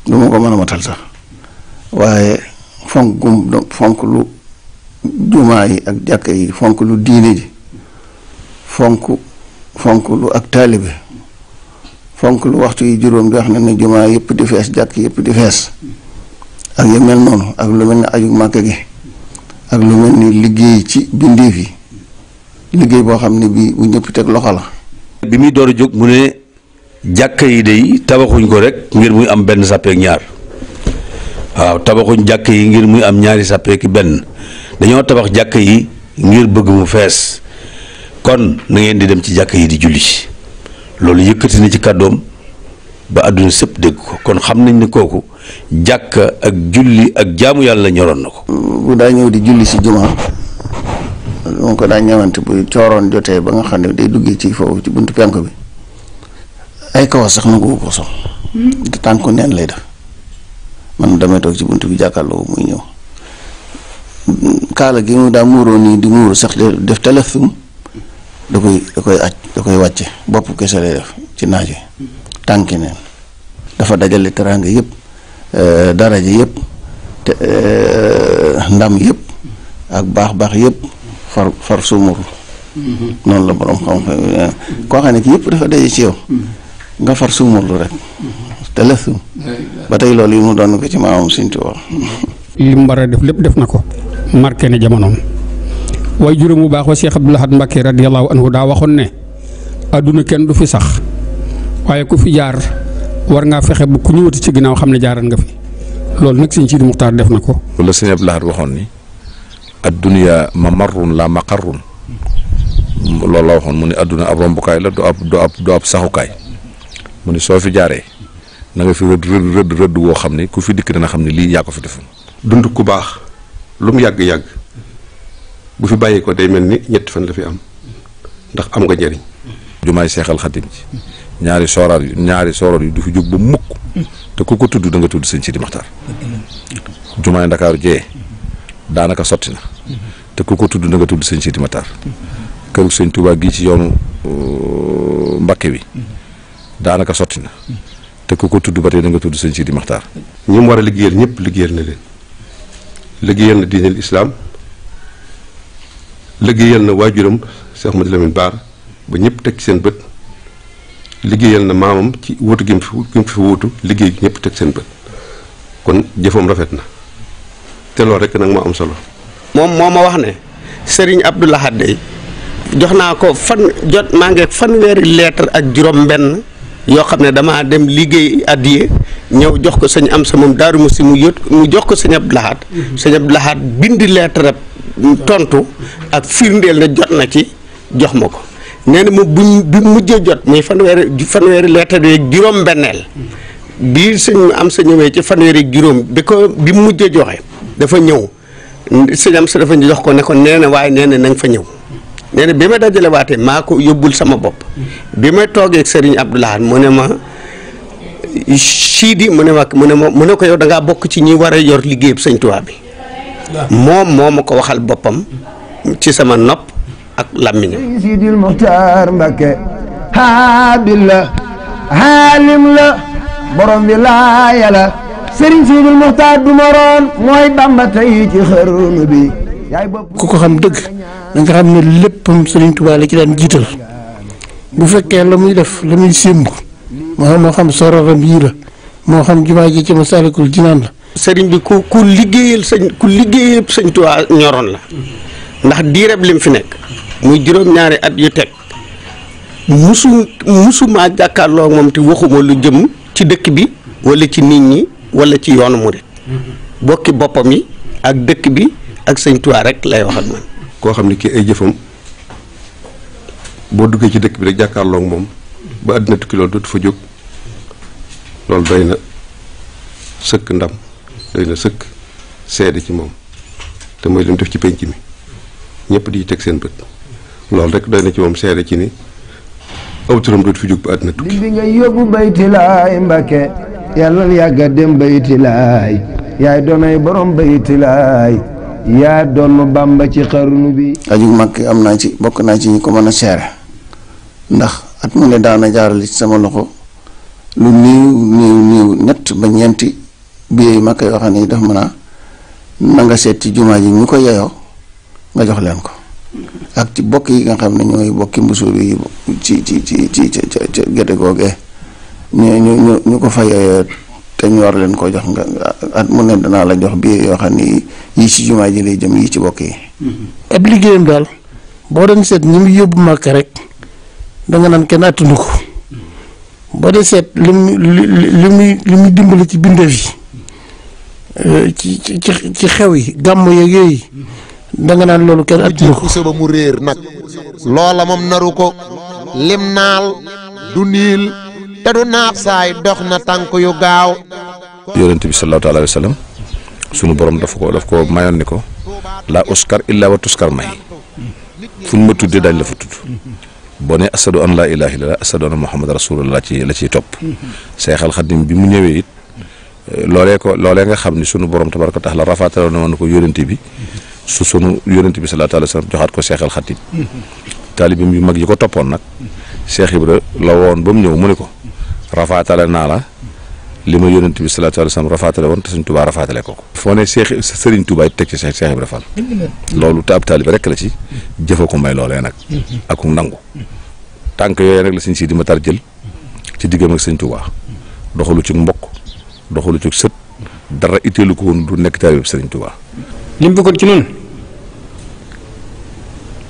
du ma ko mën a matal sax waaye fonk lu jumaa yi ak jàkka yi fonk lu diine ji fonk lu ak taalibe fonk lu waxtu yi juróom di wax ne jumaa yëpp di fees jàkk yëpp di fees ak yu mel noonu ak lu mel ni aju màkk gi ak lu mel ni liggéey ci bindeef yi liggéey boo xam ne bii bu ñëpp teg loxo la. bi muy door a jóg mu ne jàkka yi day tabaxuñ ko rek ngir muy am benn sàppeek ñaar waaw tabaxuñ jàkka yi ngir muy am ñaari sàppeeki benn dañoo tabax jàkka yi ngir bëgg mu fees kon na ngeen di dem ci jàkka yi di julli loolu yëkkati na ci kàddoom ba àdduna sëpp dégg ko kon xam nañ ne kooku jàkka ak julli ak jaamu yàlla ñoroon na ko. bu daa ñëw di julli si jumaa moom ko daa ñëwante bu cooroon jotee ba nga xam ne day duggee ci foofu ci buntu penk bi ay kawas sax na ko sol te tànku neen lay def man damay toog ci buntu bi jàkkaarloo muy ñëw kaala gi mu daa muuroo nii di muuru sax def téléfilm da koy wàcce bopp kese lay def ci naaj wi tànki neen dafa dajale teraanga yëpp daraja yëpp te ndam yëpp ak baax yëpp far sumuru noonu la borom xam-xam koo xam ne ki yëpp dafa daje ci yow nga far sumurlu rek te lësum ba tey loolu yi mu doon ko ci maamam Sëñ Tuubaa li mu war a def lépp def na ko marqué ne jamonoom waaye juróom bu baax wa Cheikh Abdoul Ahad Mbacké radiyallahu anhu daa waxoon ne adduna kenn du fi sax waaye ku fi jaar war ngaa fexe bu ku ñëwati ci ginnaaw xam ne jaaral nga fi loolu nag Sëñ Sidi Muxtaar def na ko. wala Sëñ Abdoul Ahad waxoon ni adduniya mamarrun la maqarrun loolu la waxoon mu ne adduna ab rombukaay la du ab saxukaay mu ne soo fi jaaree na nga fi rëdd woo xam ne ku fi dikk dana xam ne lii yaa ko fi defoon. dund ku baax lu mu yàgg-yàgg bu fi bàyyi ko day mel ni ñetti fan la fi am ndax am nga njëriñ. jumaay Seexal Xadim ci ñaari sooroor yi du fi jóg ba mukk te ku ko tudd da nga tudd Sëñ Sidi Muxtaar jumaay Ndakaaru jee daanaka sotti na te ku ko tudd da nga tudd Sëñ Sidi Muxtaar këru Sëñ Tuubaa gii ci yoonu Mbakke bi daanaka sotti na te ku ko tudd ba tey da nga tudd Sëñ Sidi Muxtaar. ñi mu war a liggéeyal ñëpp liggéeyal na leen liggéeyal na diineel islaam liggéeyal na waajuram Cheikh Ahmadou Lamine Bara ba ñëpp teg seen bët liggéeyal na maamam ci wuutu gi mu fi wuutu liggéey gi ñëpp teg seen bët kon jëfam rafet na te loolu rek nag moo am solo. moom moo ma wax ne Serigne Abdoul Ahad day jox naa ko maa ngi fanweeri lettre ak juróom-benn yoo xam ne damaa dem liggéey addiye ñëw jox ko sëñ am sa moom Daaru Musti mu jox ko sëñ Abdoul Ahad sëñ Abdoul Ahad bind lettre tontu ak firndeel ne jot na ci jox ma ko nee na ma bi mujjee jot muy fanweeri lettre yeeg juróom-benneel bi sëñ am sa ñëwee ci fanweeri juróom bi mu mujjee joxe dafa ñëw sëñ am sa dafa jox ko ne ko nee na waaye nee na nga fa ñëw. nee na bi ma dajale waatee maa ko yóbbul sama bopp bi ma toogee ak Serigne Abdoul Ahad mu ne ma Sidi mu ne ko yow da ngaa bokk ci ñi war a yor liggéeyub Sëñ Tuubaa bi moom moo ma ko waxal boppam ci sama nopp ak làmmiñam. Sidil Muxtaar Mbakke haabil la haalim la borom bi laaya la Sëriñ Sidil Muxtaar du moroon mooy Bamba tey ci xarnu bi. ku ko xam dëgg da nga xam ne léppam Sëriñ Tuubaa la ci daan jiital bu fekkee la muy def la muy sémb moo xam sororam yii la moo xam jumaa ji ci Masaalikul Jinaan la. sëriñ bi ku liggéeyal sëñ Tuubaa ñoroon la ndax diireb lim fi nekk muy juróom-ñaari at yu teg musuma jàkkaarloo moom te waxuma lu jëm ci dëkk bi wala ci nit ñi wala ci yoonu murit bokki boppam yi ak dëkk bi ak sëñ Tuubaa rek lay wax ak man. koo xam ne kii ay jëfam boo duggee ci dëkk bi rek jàkkaarloo ak moom ba àddina tukki loolu dootu fa jóg loolu doy na sëkk ndam doy na sëkk seede ci moom te mooy li mu def ci penc mi ñëpp di teg seen bët loolu rek doy na ci moom seede ci ni aw turam dootu fi jóg ba àddina tukki. bi nga yóbbu bayti laay Mbàkke yàlla yàgga dem bayti laay yaay doonay borom bayti laay yaa doon Bàmba ci xarnu bi. aju mag am naa ci bokk naa ci ñi ko mën a seere ndax at mu ne daana jaarale ci sama loxo lu néew ñett ba ñeenti billets mag yoo xam ne daf mën a na nga seet ci jumaa ji ñu ko yeyoo nga jox leen ko ak ci bokk yi nga xam ne ñooy bokki mbusóor yi ci gerte googee ñu ko fa yeyoo te ñu war leen ko jox nga at mu ne danaa la jox billets yoo xam ne yii ci jumaa ji lay jëm yii ci bokk yi. ab liggéeyam daal boo doon seet ñi mu yóbbu màkk rek danga naan kenn attunu ko boo dee seet li muy dimbali ci bindeef yi ci xew yi gàmm yeeg yooyu danga naan loolu kenn attunu ko. ba mu réer nag loola moom naru ko lim naal du niil te du naab saay dox na tànk yu gaaw. yonent bi sallallahu alayhi wa sallam sunu borom daf ko mayoon ni ko la uskar illa wa tuskar may fu ñu ma tuddee dañ la fa tudd boo ne asadu an laa ilaaha illallah asadu anna muhammad rasulullah la ciy topp Seexal Xadim bi mu ñëwee it loolee nga xam ni sunu borom tabaraka taala rafaatale na woon ko yonent bi sunu yonent bi sallallahu alayhi wa sallam joxaat ko Seexal Xadim taalibim yu mag yi ko toppoon nag Seex Ibra la woon ba mu ñëw mu ne ko rafaatale naa la li ma yonent bi sallallahu alayhi wa sallam rafaatale woon te Sëriñ Tuubaa rafaatale ko foo ne Sëriñ Tuubaa it teg ci Seex Ibra Fall loolu te ab taalibe rekk la ci jëfa ko may loolee nag ak nangu tànk yooyu nag la Sëriñ Sidi Matar jël ci diggam ak Sëriñ Tuubaa doxalu ci mbokk doxalu ci sët dara itteelu ko woon du nekk taalibe Sëriñ Tuubaa. li mu bëggoon ci noonu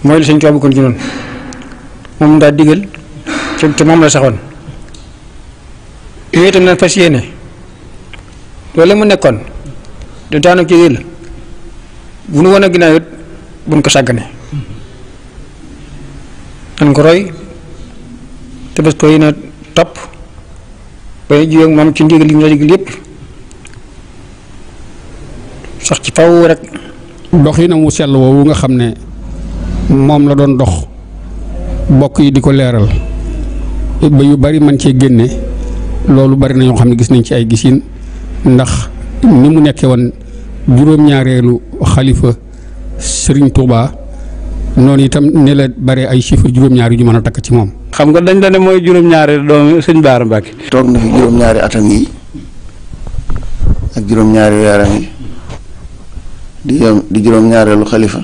mooy li Sëriñ Tuubaa bëggoon ci noonu moom daa digal te moom la saxoon. yooyu itam nag fas yéene loolu la mu nekkoon du daanu ci yéen bu nu woon a ginnaaw it buñ ko sàggane nan ko roy te bés ko yéene topp ba jiw moom ci ndigal li mu la digal yépp sax ci faw rek. doxinam wu sell woowu nga xam ne moom la doon dox bokk yi di ko leeral ba yu bari man cee génne. loolu bari na ñoo xam ne gis nañ ci ay gisin ndax ni mu nekkee woon juróom-ñaareelu xalifa Serigne Touba noonu itam ne la bare ay chiffres juróom-ñaar yu ñu mën a takk ci moom. xam nga dañ la ne mooy juróom-ñaari doomu sëñ Baara Mbacke. toog na fi juróom-ñaari atam yi ak juróom-ñaari weeram yi di juróom-ñaareelu xalifa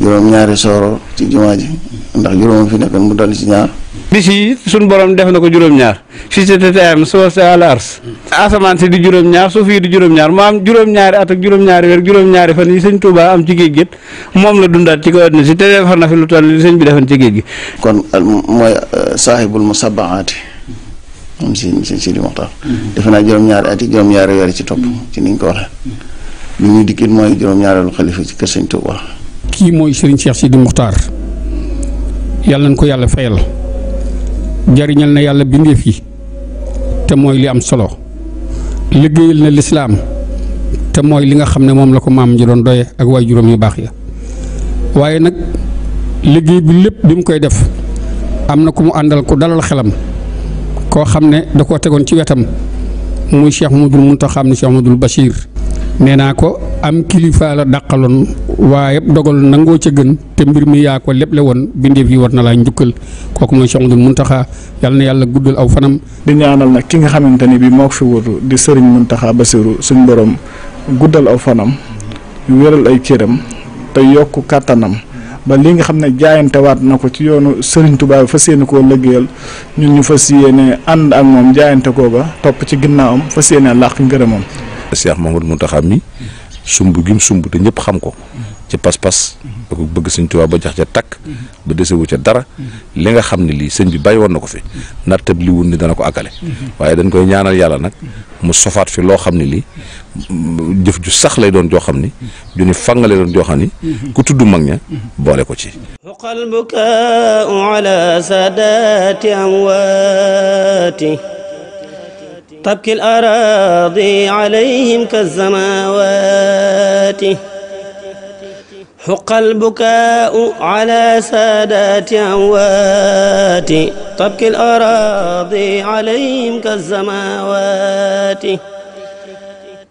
juróom-ñaari sooro ci jumaa ji ndax juróom fi nekkoon mu dal ci ñaar. bis yi suñ borom def na ko juróom-ñaar fii ci TTM suuf si àll ars asamaan si di juróom-ñaar suuf yi di juróom-ñaar mu am juróom-ñaari at ak juróom-ñaari weer juróom-ñaari fan yi sëñ Touba am ci géej gi moom la dundaat ci ko àddina si te defar na fi lu toll li sëñ bi defoon ci géej gi. kon mooy saahibul musabbahaati moom si di Muxtaar defe naa juróom-ñaari at yi juróom-ñaari weer ci topp ci niñ ko waxee li ñuy dikkit mooy juróom-ñaareelu xalifa ci kër sëñ Touba. kii mooy Serigne Cheikh Sidi Muxtaar yàlla nañ ko yàlla fayal. jariñal na yàlla bindeef yi te mooy li am solo liggéeyal na lislaam te mooy li nga xam ne moom la ko maam ji doon doye ak waay juróom yu baax ya waaye nag liggéey bi lépp bi mu koy def am na ku mu àndal ku dalal xelam koo xam ne da koo tegoon ci wetam muy Cheikh Mamadou Mountakha xam ne Cheikh Mamadou Bachir nee naa ko am kilifa la dàqaloon waaye dogal nangoo ca gën te mbir mi yaa ko lépp le woon bindeef yi war na laa njukkal kooku mooy Cheikh Ahmadul Muntaxa yàlla na yàlla guddal aw fanam. di ñaanal nag ki nga xamante ni bii moo ko fi wutu di sëriñ Muntaxa Basiru suñ borom guddal aw fanam wéral ay cëram te yokk kàttanam ba li nga xam ne jaayantewaat na ko ci yoonu Serigne Touba fas yéene koo liggéeyal ñun ñu fas yéene ànd ak moom jaayante googa topp ci ginnaawam fas yéene làq ngërëmam. Cheikh Mouhamadou Mountakha mi sumb gim sumb te ñëpp xam ko ci pas-pas da ko bëgg Sëñ Tuubaa ba jax ca takk ba desewu ca dara li nga xam ne lii sëñ bi bàyyi woon na ko fi nattab li wun ni dana ko àggale waaye dañ koy ñaanal yàlla nag mu sofaat fi loo xam ne lii jëf ju sax lay doon joo xam ni ju ni fàngale doon joo xam ni ku tudd mag ña boole ko ci huqal bukaa'u ala saadaati amwaati tabki al-araadi alayhim kaz-zamaawaati حق البكاء على سادات أموات تبكي الأراضي عليهم كالسماوات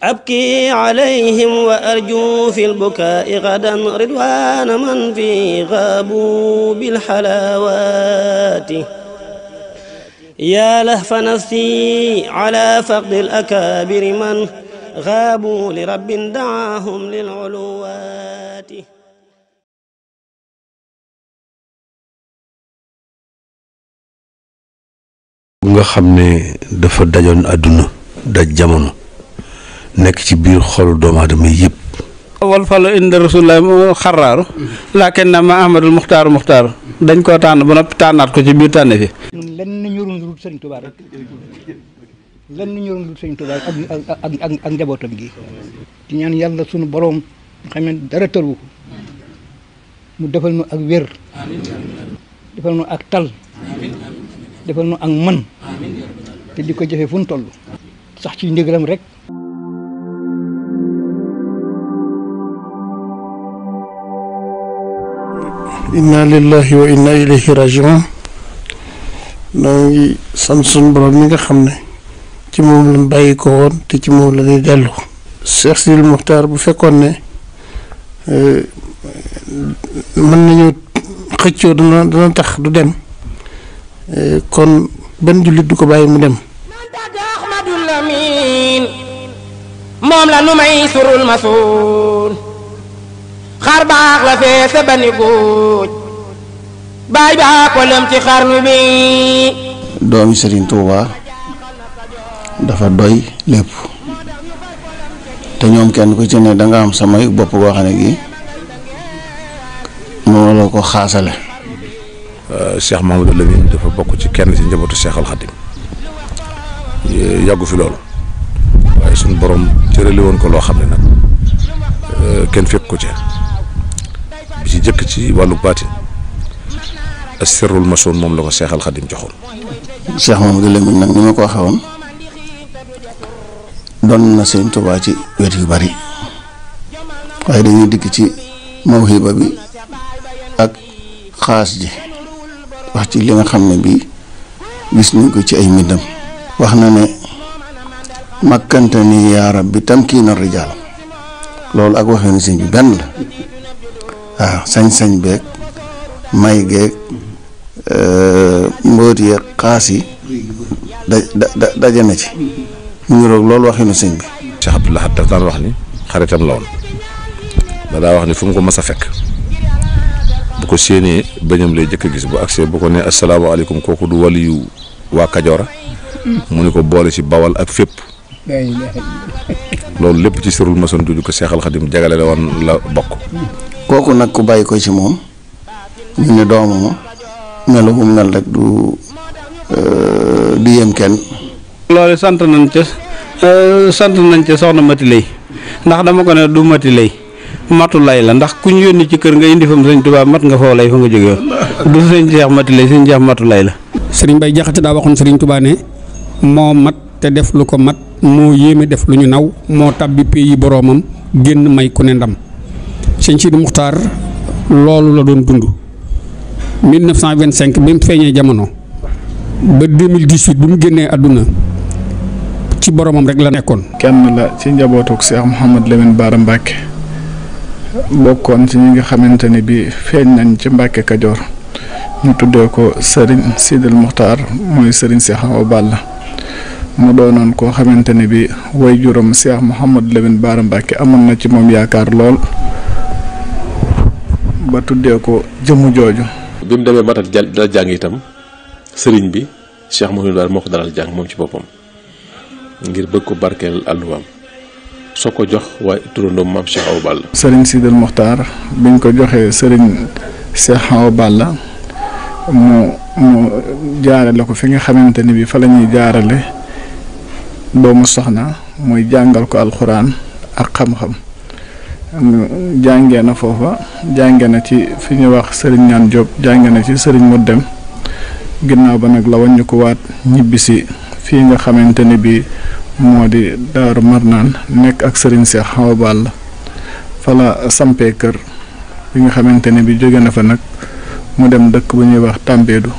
أبكي عليهم وأرجو في البكاء غدا رضوان من في غابوا بالحلاوات يا لهف نفسي على فقد الأكابر من غابوا لرب دعاهم للعلوات nga xam ne dafa dajoon àdduna daj jamono nekk ci biir xolu doomu aadama yëpp. wal falu inda rasulillah xaraaru laakin na ma ahmadul muxtaaru dañ koo tànn ba noppi tànnaat ko ci biir tànn fi. lenn ñorul lu Sëriñ Tuubaa rek lenn ñorul lu Sëriñ Tuubaa ak njabootam gi di ñaan yàlla sunu boroom xam ne dara tëru ko mu defal nu ak wér defal nu ak tal defal nu ak man te di ko jëfe fu nu toll sax ci ndigalam rek. inna lillahi wa inna ilayhi rajiun noo ngi sant sunu borom mi nga xam ne ci moom lañ bàyyi ko woon te ci moom la ñuy dellu. Cheikh Sidil Muxtaar bu fekkoon ne mën nañu xëccoo dana tax du dem kon benn jullit du ko bàyyi mu dem. Ahmadul Lamin moom la nu may surul masuul xar baax la feese ba ni góoj baay baa ko lëm ci xarnu bi. doomi Serigne Touba dafa doy lépp te ñoom kenn ku ci ne da nga am samay bopp goo xam ne gi moo la ko xaasale. Cheikh Mouhamadou Lamine dafa bokk ci kenn ci njabootu Cheikh Al Khadim yàggu fi loolu waaye suñu borom cërale woon ko loo xam ne nag kenn fekk ko ci bi ci jëkk ci wàllu baatin as-sirrul masoon moom la ko Cheikh Al Khadim joxoon. Cheikh Mouhamadou Lamine nag ni ma ko waxee woon doon na Sëriñ Tuubaa ci wet yu bari waaye dañuy dikk ci mawhiba bi ak xaas ji wax ci li nga xam ne bii gis nañ ko ci ay mbindam wax na ne makkante ni yaa rabbi tamkiina rijaal loolu ak waxee ni sëñ bi benn la waaw sañ-sañ beeg may geeg mbóot yeeg xaas yi daje na ci mu ngi roog loolu waxee na sëñ bi. Cheikh Abdoul Ahad daf daan wax ni xaritam la woon daa wax ni fu mu ko mas a fekk bu ko séenee bañam lay jëkk a gis bu agsee bu ko nee asalaamaaleykum kooku du waliyu waa Kajoora mu ni ko boole ci Bawal ak fépp loolu lépp ci sirul mason dudu ko Cheikh Al Khadim jagale la woon la bokk. kooku nag ku bàyyi ko ci moom ñu ne doomam melu mu mel rek du yem kenn. loolu sant nañ ca soxna Mati Lay ndax dama ko ne du Mati Lay matu lay la ndax ku ñu yónni ci kër nga indi fa Sëñ Tuubaa mat nga foo lay fa nga jóge woon du sëñ Cheikh Mati Lay sëñ Cheikh matu lay la. Sëriñ Bay Jaxate daa waxoon Sëriñ Tuubaa ne moo mat te def lu ko mat moo yéeme def lu ñu naw moo tàbbi pays boroomam génn may ku ne ndam. Sëñ Sidi Muxtaar loolu la doon dund 1925 bi mu feeñee jamono ba 2018 bi mu génnee àdduna ci boromam rek la nekkoon. kenn la ci njabootuk Cheikh Mouhamad Lamine Bara Mbacke bokkoon ci ñi nga xamante ne bi feeñ nañ ci Mbacke Kajoor ñu tuddee ko Serigne Sidil Muxtaar mooy Serigne Cheikh Awa Balla mu doonoon koo xamante ne bi way juróom Cheikh Mouhamad Lamine Bara Mbacke amoon na ci moom yaakaar lool ba tuddee ko jëmu jooju. bi mu demee matal dal jàng itam sëriñ bi Cheikh Mouhamadou Bara moo ko dalal jàng moom ci boppam ngir bëgg ko barkeel àlluwaam soo ko jox waaye turandoom maam Cheikh Awa Balla. Serigne Sidil Muxtaar biñ ko joxee Serigne Cheikh Awa Balla mu jaarale ko fi nga xamante ni bi fa la ñuy jaarale doomu soxna mooy jàngal ko alxuraan ak xam-xam jàngee na foofa jàngee na ci fi ñuy wax Serigne Ñaan Diop jàngee na ci Serigne mu dem ginnaaw ba nag la waññu ko waat ñibbisi fii nga xamante ni bi moo di Daaru Marnaan nekk ak Serigne Cheikh Awa Balla fa la sampee kër bi nga xamante ne bi jóge na fa nag mu dem dëkk bu ñuy wax Tambédou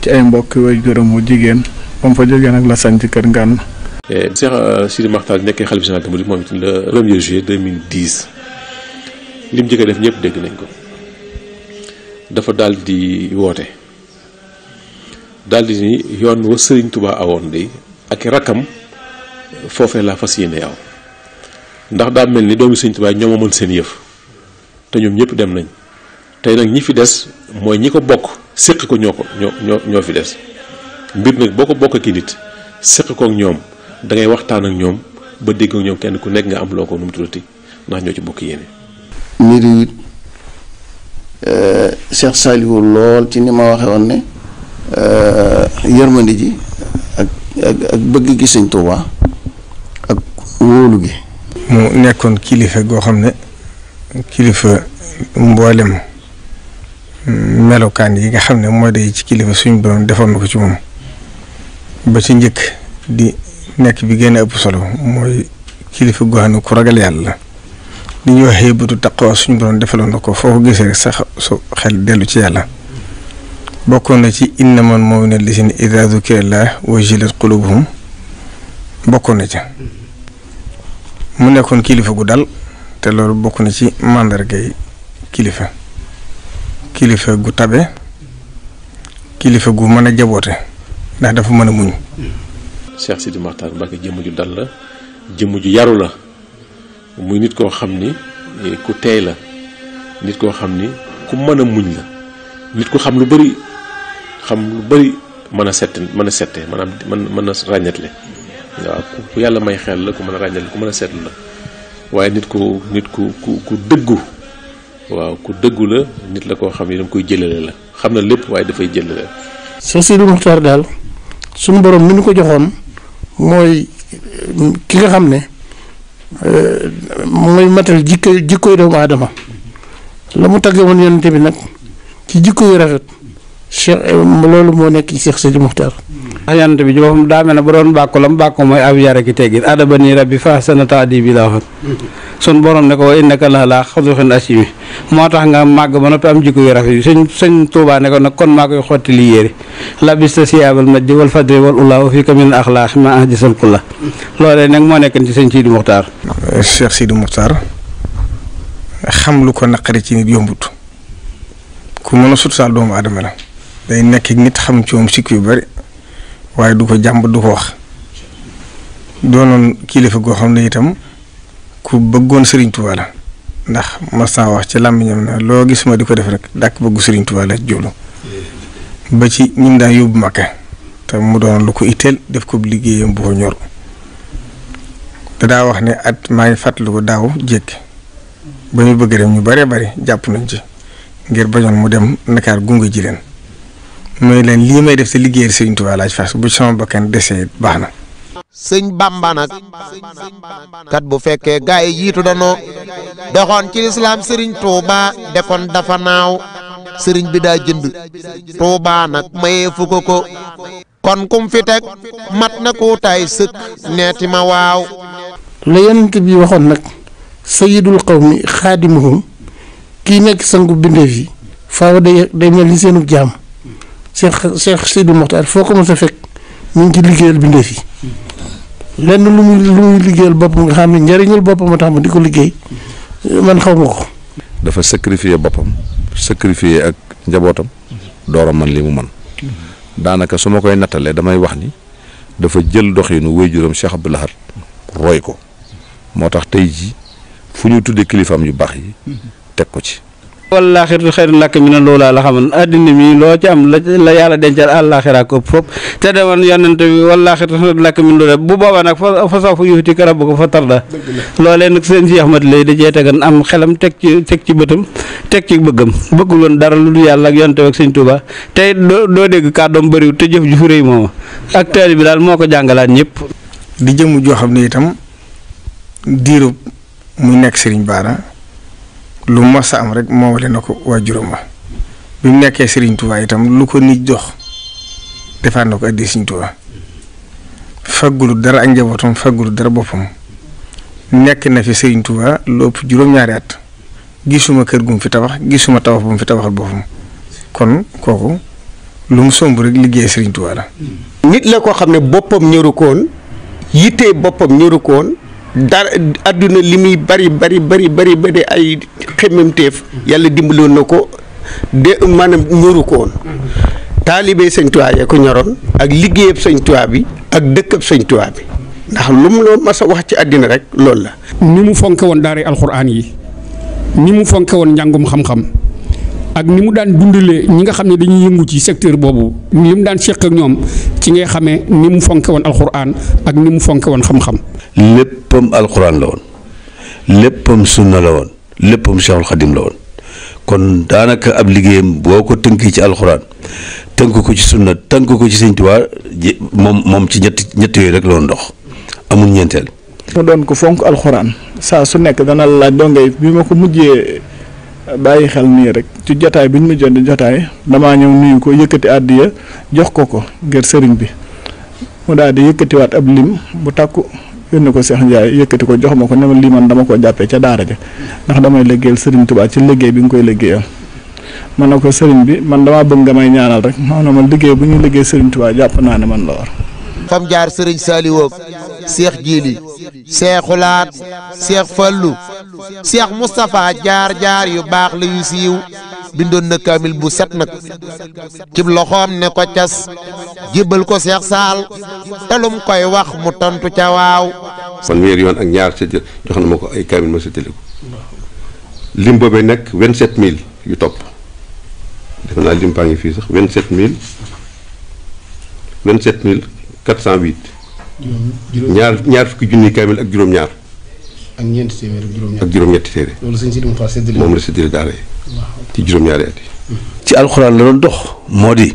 ci ay mbokk way juróom wu jigéen ba mu fa jógee nag la sanc kër Ngànn. Cheikh Sidi Mokhtar nekkee xalifa général des mourides moom it le 1er juillet 2010 lim njëkk a def ñëpp dégg nañ ko dafa daal di woote daal di ni yoon wa Serigne Touba awoon de ak rakkam foofee laa fas yéene aw ndax daa mel ni doomi Serigne Touba ñoo ma mën seen yëf te ñoom ñëpp dem nañ tey nag ñi fi des mooy ñi ko bokk séq ko ñoo fi des mbir nag boo ko bokk ki nit séq ko ak ñoom da ngay waxtaan ak ñoom ba dégg ak ñoom kenn ku nekk nga am loo ko nu mu tuddati ndax ñoo ci bokk yéene. mbir yi Cheikh Saliou lool ci ni ma waxee woon ne yërmandi ji ak bëgg gi Sëñ Tuubaa ak wóolu gi. mu nekkoon kilifa goo xam ne kilifa mboolem melokaan yi nga xam ne moo day ci kilifa suñu borom defoon na ko ci moom ba ci njëkk di nekk bi gën a ëpp solo mooy kilifa goo xam ne ku ragal yàlla li ñuy waxee bëtu taqwa suñu borom defaloon na ko foo ko gisee rek sax su xel dellu ci yàlla bokkoon na ci innamal mu'minuuna llaziina izaa zukira llaahu wajilat quluubuhum bokkoon na ca mu nekkoon kilifa gu dal te loolu bokk na ci màndargay kilifa gu tabe kilifa gu mën a jaboote ndax dafa mën a muñ. Cheikh Sidi Mokhtar Mbacke jëmm ju dal la jëmm ju yaru la muy nit koo xam ni ku teey la nit koo xam ni ku mën a muñ la nit ku xam lu bari mën a sette maanaam mën a ràññatle waaw ku yàlla may xel la ku mën a ràññatle ku mën a seetlu la waaye nit ku dëggu waaw ku dëggu la nit la koo xam ni dama koy jëlale la xam na lépp waaye dafay jëlale. Cheikh Sidi Mokhtar daal suñu borom mi nu ko joxoon mooy ki nga xam ne mooy matal jikkoy doomu aadama la mu tàggee woon yonent bi nag ci jikko yu rafet Cheikh loolu moo nekk ci Cheikh Sidi Mokhtar. yonent bi ci boppam daa mel ne bu doon bàkku lam bàkku mooy ab yare ki teggin adabani rabbi fa ahsana ta'dibi la wax sun borom ne ko wa innaka la'alaa xuluqin aziim moo tax nga màgg ba noppi am jikko yu rafet yi sëñ Tuubaa ne ko nag kon maa koy xotti li yére labista siyaabal majdi wal fadli wal ulaa wa fiika min axlaaq ma ahdisal kulla loolee nag moo nekk ci sëñ Sidi Mokhtar. Cheikh Sidi Mokhtar xam lu ko naqari ci nit yombut ku mën a sutsaal doomu aadama la day nekk nit xam ci moom sikk yu bari waaye du ko jàmb du ko wax doonoon kilifa goo xam ne itam ku bëggoon Serigne Touba la ndax mas naa wax ci làmmiñam na loo gis ma di ko def rek dàkk bëggu Serigne Touba la jublu ba ci ñim daan yóbbu Makka te mu doon lu ko itteel def ko liggéeyam bu ko ñor daa wax ne at maa ngi fàttaliku ko daaw jékki ba ñu bëgg dem ñu bëree bëri jàpp nañ ci ngir bañoon mu dem Ndakaar gunge ji leen mooy leen lii may def te liggéeyal Serigne Touba laaj fas bu sama bakkan desee baax na. sëñ Bamba nag kat bu fekkee gaa yi jiitu danoo doxoon ci lislaam Serigne Touba defoon dafa naaw Serigne bi daa jënd Touba nag mayee fu ko kon kum fi teg mat na ko taay sëkk neeti ma waaw. la yonent bi waxoon nag sayyidul qawmi xaadimuhum kii nekk sangu bindeef yi faaw day mel ni seenu jaam Cheikh Sidi Mokhtar foo ko mos a fekk mu ngi ci liggéeyal bindeef yi lenn lu muy liggéeyal boppam nga xam ne njëriñul boppam a tax ma di ko liggéey man xaw ma ko. dafa sacrifier boppam sacrifier ak njabootam door a man li mu man daanaka su ma koy nattalee damay wax ni dafa jël doxinu waajuram Cheikh Abdou Lahad roy ko moo tax tey ji fu ñu tuddee kilifaam yu baax yi teg ko ci. wallaaxir xëy na lakk mi na loolaa la xamoon addina mi loo ci am la yàlla dencal àllaaxira ko fop te demoon yonent bi wallaaxir lakk mi loola bu boobaa nag fa saw fa yuuti karab ko fa tarda loolee nag seen Cheikh Ahmad lay da cee tegan am xelam teg ci bëtam teg ci bëggam bëggul woon dara lu dul yàlla ak yonent ak sëñ Tuuba tey doo dégg kàddoom bëriwul te jëf ju fu rëy mooma ak taali bi daal moo ko jàngalaat ñëpp. di jëmm joo xam ne itam diirub muy nekk Serigne Bara lu mas a am rek moo wale na ko waajuram wa bi mu nekkee Serigne Touba itam lu ko nit jox defaat na ko addi Serigne Touba faggulu dara ak njabootam faggulu dara boppam nekk na fi Serigne Touba lu ëpp juróom-ñaari at gisuma kër gu mu fi tabax gisuma tabax bu mu fi tabaxal boppam kon kooku lu mu somb rek liggéey Serigne Touba la. nit la koo xam ne boppam ñëru ko woon yittee boppam ñëru ko woon dara adduna li muy bari ay xemmemteef yàlla dimbaloon na ko de maanaam ñëru ko woon taalibe sëñ Tuubaa ya ko ñoroon ak liggéeyab sëñ Tuubaa bi ak dëkkab sëñ Tuubaa bi ndax lu mu loo mas a wax ci àddina rek loolu la. ni mu fonke woon daara alxuraan yi ni mu fonke woon njàngum xam-xam ak ni mu daan dundalee ñi nga xam ne dañuy yëngu ci secteur boobu li mu daan seq ak ñoom ci ngay xamee ni mu fonke woon alxuraan ak ni mu fonke woon xam-xam. léppam alxuraan la woon léppam sunna la woon léppam Cheikhul Khadim la woon kon daanaka ab liggéeyam boo ko tënkee ci alxuraan tënk ko ci sunna tënk ko ci Sëñ Tuubaa moom ci ñett yooyu rek la doon dox amul ñeenteel. mu doon ko fonk alxuraan saa su nekk dana la laaj dongay bi ma ko mujjee bàyyi xel nii rek ci jotaay bi ñu ma jot di jotaay damaa ñëw nuyu ko yëkkati àddiya jox ko ngir sëriñ bi mu daal di yëkkatiwaat ab lim bu takku yónni ko Cheikh Ndiaye yëkkati ko jox ma ko ne ma lii man dama ko jàppee ca daara ja ndax damay liggéeyal sëriñ Tuubaa ci liggéey bi nga koy liggéeyal man na ko sëriñ bi man damaa bëgg nga may ñaanal rek maanaam man liggéey bu ñuy liggéey sëriñ Tuubaa jàpp naa ne man la war. fam jaar sëriñ Saliou Cheikh Jili Cheikh Laat Cheikh Fallou Cheikh Moustapha jaar yu baax la yu siiw bindoon na kaamil bu set nag cib loxoom ne ko cas jébbal ko Cheikh Saal talum koy wax mu tontu ca waaw. fanweeri yoon ak ñaar sa jox na ma ko ay kaamil ma séddale ko lim boobee nekk 27000 yu topp defe naa lim baa ngi fii sax 27408. ñaar fukki junni kaamil ak juróom-ñaar. ak ñeenti téeméer ak juróom-ñetti téere. loolu sëñ Sidi Moustapha séddale moom la séddale daara yi ci juróom-ñaari at yi. ci alxuraan la doon dox moo di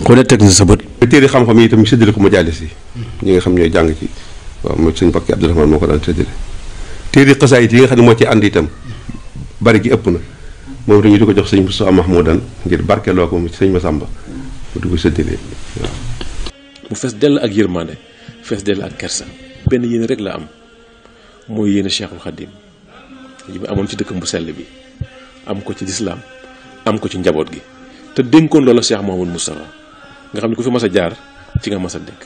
ku ne teg na sa bët. téere xam-xam yi itam ñu séddale ko majaalis yi ñi nga xam ñooy jàng ci waaw mooy sëñ Bakki Abdourahmane moo ko daan séddale. téere xasaayit yi nga xam ne moo ci ànd itam bari gi ëpp na moom itam ñu di ko jox sëñ Moustapha Mahmoudan ngir barkeeloo ko sëñ Massamba mu di ko séddale waaw. mu fees dell ak yërmande fees dell ak kersa benn yéene rek la am mooy yéene Cheikhul Khadim yi mu amoon ci dëkkam bu sell bi am ko ci lislaam am ko ci njaboot gi te dénkoon loola Cheikh Mouhamadou Moustapha nga xam ne ku fi mas a jaar ci nga mas a dëkk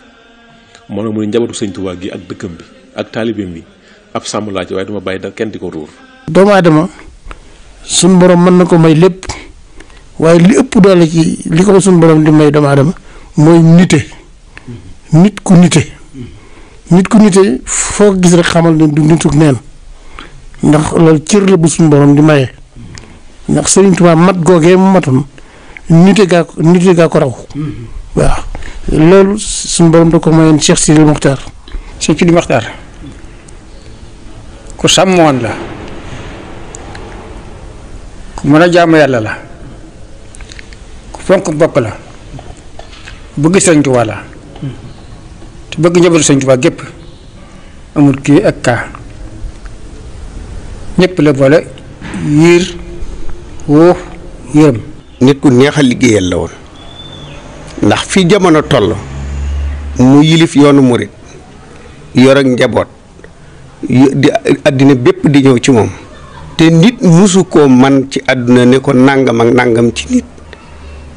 moo ne mu ne njabootu sëñ Tuubaa gi ak dëkkam bi ak taalibeem bi ab sàmm laa ci waaye duma bàyyi da kenn di ko ruur. doomu aadama suñ borom mën na ko may lépp waaye li ëpp doole ci li ko suñ borom di may doomu aadama mooy nite nit ku nite foo gis rek xamal ne du nituk neen ndax loolu cër la bu suñ borom di maye ndax Sëriñ Tuubaa mat googee mu matoon nite gaa ko raw waaw loolu suñ borom da ko mayoon Cheikh Sidi Mokhtar. Cheikh Sidi Mokhtar ku sàmmoon la ku mën a jaamu yàlla la ku fonk bokk la bëgg Sëriñ Tuubaa la te bëgg njabootu Sëriñ Tuubaa gépp amul kii ak kaa ñëpp la boole yiir woo yërëm. nit ku neex a liggéeyal la woon ndax fi jamono toll mu yilif yoonu murit yor ak njaboot di àddina bépp di ñëw ci moom te nit musu koo man ci àdduna ne ko nàngam ak nàngam ci nit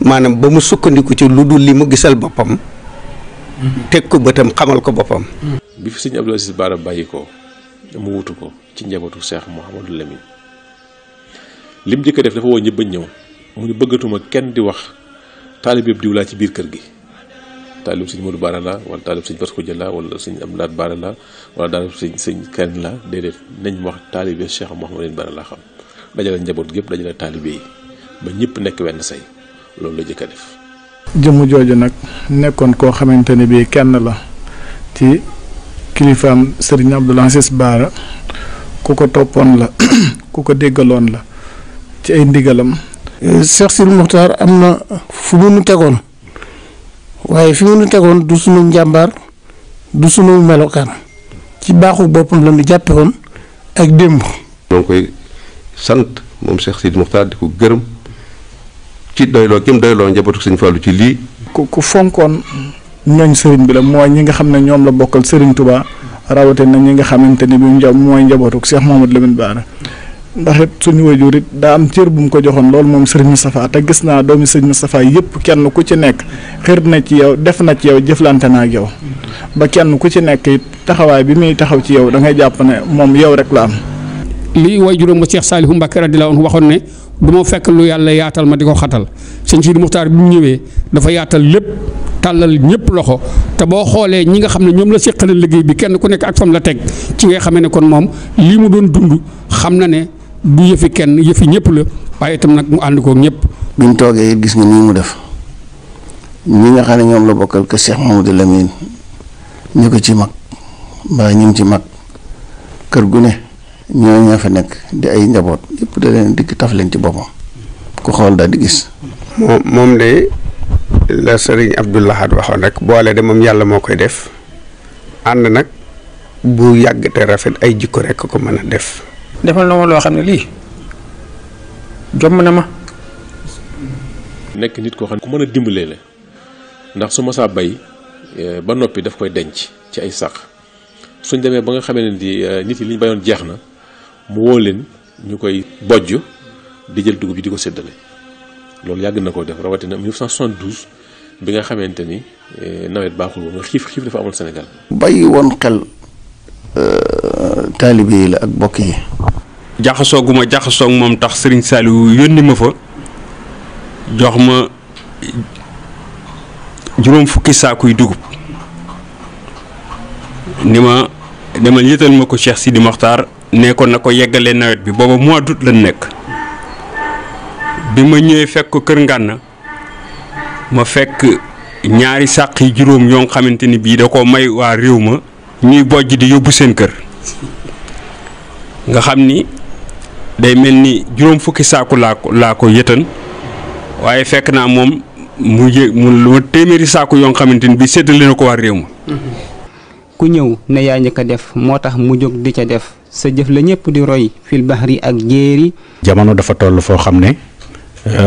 maanaam ba mu sukkandiku ci lu dul li mu gisal boppam teg ko bëtam xamal ko boppam. bi fi sëñ Abdou Aziz Bara bàyyi ko mu wutu ko ci njabootu Cheikh Mouhamadou Lamine lim njëkk a def dafa woo ñëpp bañ ñëw mu ñu bëggatuma kenn di wax taalib yëpp diw laa ci biir kër gi taalib sëñ Modou Bara la wala taalib sëñ Bass Khoudia la wala sëñ Abdoulaye Bara la wala taalib sëñ Kane la déedéet nañ wax taalibe Cheikh Mouhamadou Bara laa xam dajale njaboot gépp dajale taalibe yi ba ñëpp nekk wenn say loolu la jëkk a def. jëmm jooju nag nekkoon koo xamante ne bii kenn la ci kilifaam Serigne Abdou Aziz Bara ku ko toppoon la ku ko déggaloon la ci ay ndigalam. Cheikh Sidi Mokhtar am na fu mu nu tegoon waaye fi mu nu tegoon du sunu njàmbaar du sunu melokaan ci baaxu boppam la nu jàppe woon ak démb. ñoo ngi koy sant moom Cheikh Sidi Mokhtar di ko gërëm ci doyloo gëm doyloo njabootu sëñ Fallou ci lii. ku fonkoon ñooñ sëriñ bi la mooy ñi nga xam ne ñoom la bokkal Serigne Touba rawatina ñi nga xamante ni bi mooy njabootu Cheikh Mouhamadou Lamine Bara ndax it suñu waajur it daa am cër bu mu ko joxoon loolu moom Serigne Moustapha te gis naa doomi Serigne Moustapha yëpp kenn ku ci nekk xër na ci yow def na ci yow jëflante na ak yow ba kenn ku ci nekk it taxawaay bi muy taxaw ci yow da ngay jàpp ne moom yow rek la am. lii waajuram ba Cheikh Saliou Mbacké radiyallahu anhu waxoon ne du ma fekk lu yàlla yaatal ma di ko xatal sëñ Sidi Muxtaar bi mu ñëwee dafa yaatal lépp tàllal ñëpp loxo te boo xoolee ñi nga xam ne ñoom la séqalal liggéey bi kenn ku nekk ak fam la teg ci ngay xamee ne kon moom lii mu doon dund xam na ne du yëfi kenn yëfi ñëpp la waaye itam nag mu ànd koog ñëpp. bi ñu toogee it gis nga nii mu def ñi nga xam ne ñoom la bokkal que Cheikh Mouhamadou Lamine ñu ko ci mag mbaa ñu ci mag kër gu ne ñoo ña fa nekk di ay njaboot yëpp da leen dikk taf leen ci boppam ku xool daal di gis. moom de la sëriñ Abdou Lahad waxoon rek boole de moom yàlla moo koy def ànd nag bu yàgg te rafet ay jikko rek ko mën a def. defal na ma loo xam ne lii jomm na ma. nekk nit koo xam ne ku mën a dimbalee la ndax su ma saa bay ba noppi daf koy denc ci ay sax suñ demee ba nga xamee ne di nit yi li ñu bayoon jeex na mu woo leen ñu koy bojj di jël dugub bi di ko séddale loolu yàgg na koo def rawatina 1972 bi nga xamante ni nawet baaxul woon xiif dafa amoon Sénégal. bàyyi woon xel taalibe yi la ak bokk yi. jaxasoo gu ma jaxasoo ak moom tax Serigne Saliou yónni ma fa jox ma juróom fukki saakuy dugub ni ma demal yëtal ma ko Cheikh Sidi Mokhtar ne ko na ko yeggalee nawet bi booba mois d'août lañ nekk bi ma ñëwee fekk ko kër Ngànna ma fekk ñaari sàq yi juróom yoo xamante ni bii da ko may waa réew ma ñuy bojj di yóbbu seen kër nga xam ni day mel ni juróom fukki saaku laa ko yëtan waaye fekk naa moom mu lu téeméeri saaku yoo xamante ni bii séddale na ko waa réew ma. ku ñëw ne yaa njëkk a def moo tax mu jóg di ca def sa jëf la ñëpp di roy fil bahri ak jéeri. jamono dafa toll foo xam ne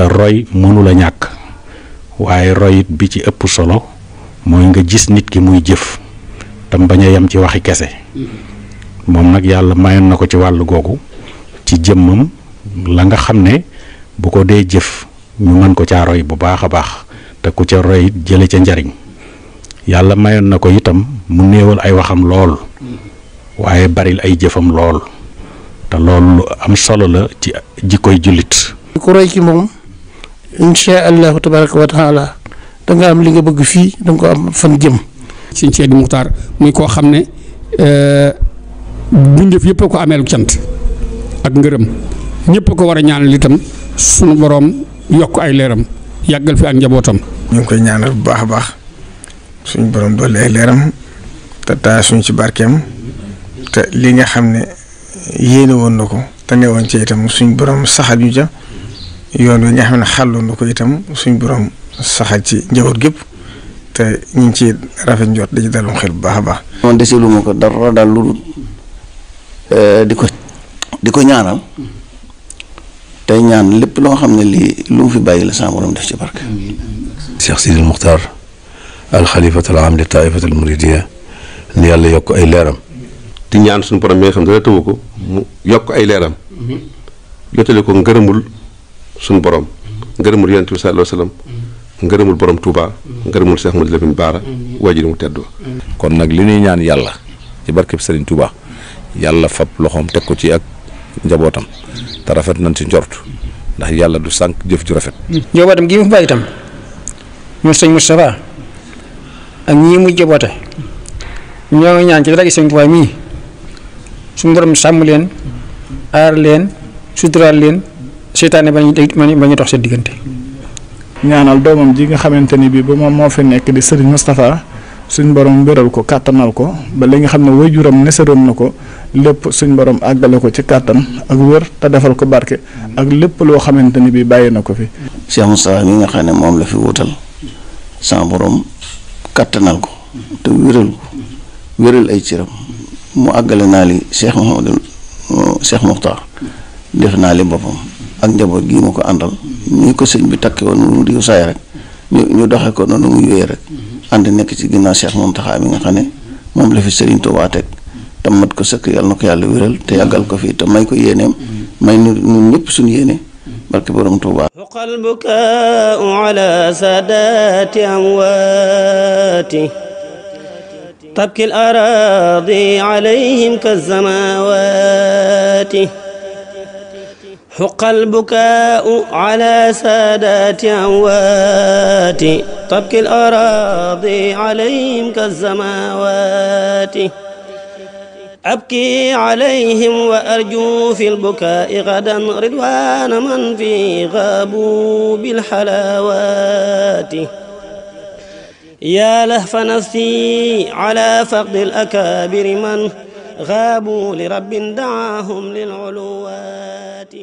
roy mënula ñàkk waaye royit bi ci ëpp solo mooy nga gis nit ki muy jëf tam bañ a yem ci waxi kese moom nag yàlla mayoon na ko ci wàllu googu ci jëmmam la nga xam ne bu ko dee jëf ñu mën ko caa roy bu baax a baax te ku ca roy jële ca njariñ yàlla mayoon na ko itam mu néewal ay waxam lool waaye baril ay jëfam lool te loolu lu am solo la ci jikkoy jullit. ku roy ci moom incha allahu tabaraka wa taala da nga am li nga bëgg fii da nga ko am fan jëm. sëñ Sidi Muxtaar muy koo xam ne bindeef yëpp a ko ameel cant ak ngërëm ñëpp a ko war a ñaanal itam sunu boroom yokk ay leeram yàggal fi ak njabootam. ñu ngi koy ñaanal bu baax a baax suñu borom dolli ay leeram te taa suñ ci barkeem te li nga xam ne yéene woon na ko te ne woon ci itam suñ borom saxal ñu ca yoon wi nga xam ne xàlloon na ko itam suñ borom saxal ci njaboot gépp te ñu ngi ci rafet njort di ci dalum xel bu baax a baax. man deselu ma ko dara daal lu di ko ñaanal tey ñaan lépp loo xam ne lii lu mu fi bàyyi la sama borom def ci barke. Cheikh Sidi Mokhtar al xalifatul aam li taifatul muridiya ni yàlla yokk ay leeram. di ñaan suñu borom mi nga xam ne dara tëwu ko mu yokk ay leeram jotale ko ngërëmul suñu borom ngërëmul yonent bi sallallahu alayhi wasallam ngërëmul borom Touba ngërëmul Cheikh Mouhamadou Lamine Bara waajur mu tedd. kon nag li ñuy ñaan yàlla ci barkeb Serigne Touba yàlla fab loxoom teg ko ci ak njabootam te rafet nañ ci njort ndax yàlla du sànq jëf ju rafet. njabootam gi mu bàyyi itam ñun sëñ Moustapha ak ñii mu jaboote ñoo ngi ñaan ci dara gi sëñ Touba mii suñu borom sàmm leen aar leen suturaal leen seytaane ba ñu dox seen diggante. ñaanal doomam ji nga xamante ni bii ba moom moo fi nekk di Serigne Moustapha suñ borom wéral ko kàttanal ko ba li nga xam ne waajuram nesaroon na ko lépp suñ borom àggale ko ci kàttan ak wér te defal ko barke ak lépp loo xamante ni bii bàyyi na ko fi. Cheikh Moustapha mi nga xam ne moom la fi wutal sa borom kàttanal ko te wéral ay cëram mu àggale naa li Cheikh Mokhtar def naa li boppam ak njaboot gii ma ko àndal ñi ko sëñ bi takke woon mu di saay rek ñu doxee ko noonu mu yooyee rek ànd nekk ci ginnaaw Cheikh Mountakha mi nga xam ne moom la fi Serigne Touba teg te mat ko sëkk yàlla na ko yàlla wéral te yàggal ko fii te may ko yéeneem may ñun ñëpp suñu yéene barke borom Touba. huqal bukaa'u ala saadaati amwaati tabki al araadi alayhim kazamawaati حق البكاء على سادات أموات تبكي الأراضي عليهم كالسماوات أبكي عليهم وأرجو في البكاء غدا رضوان من في غابوا بالحلاوات يا لهف نفسي على فقد الأكابر من غابوا لرب دعاهم للعلوات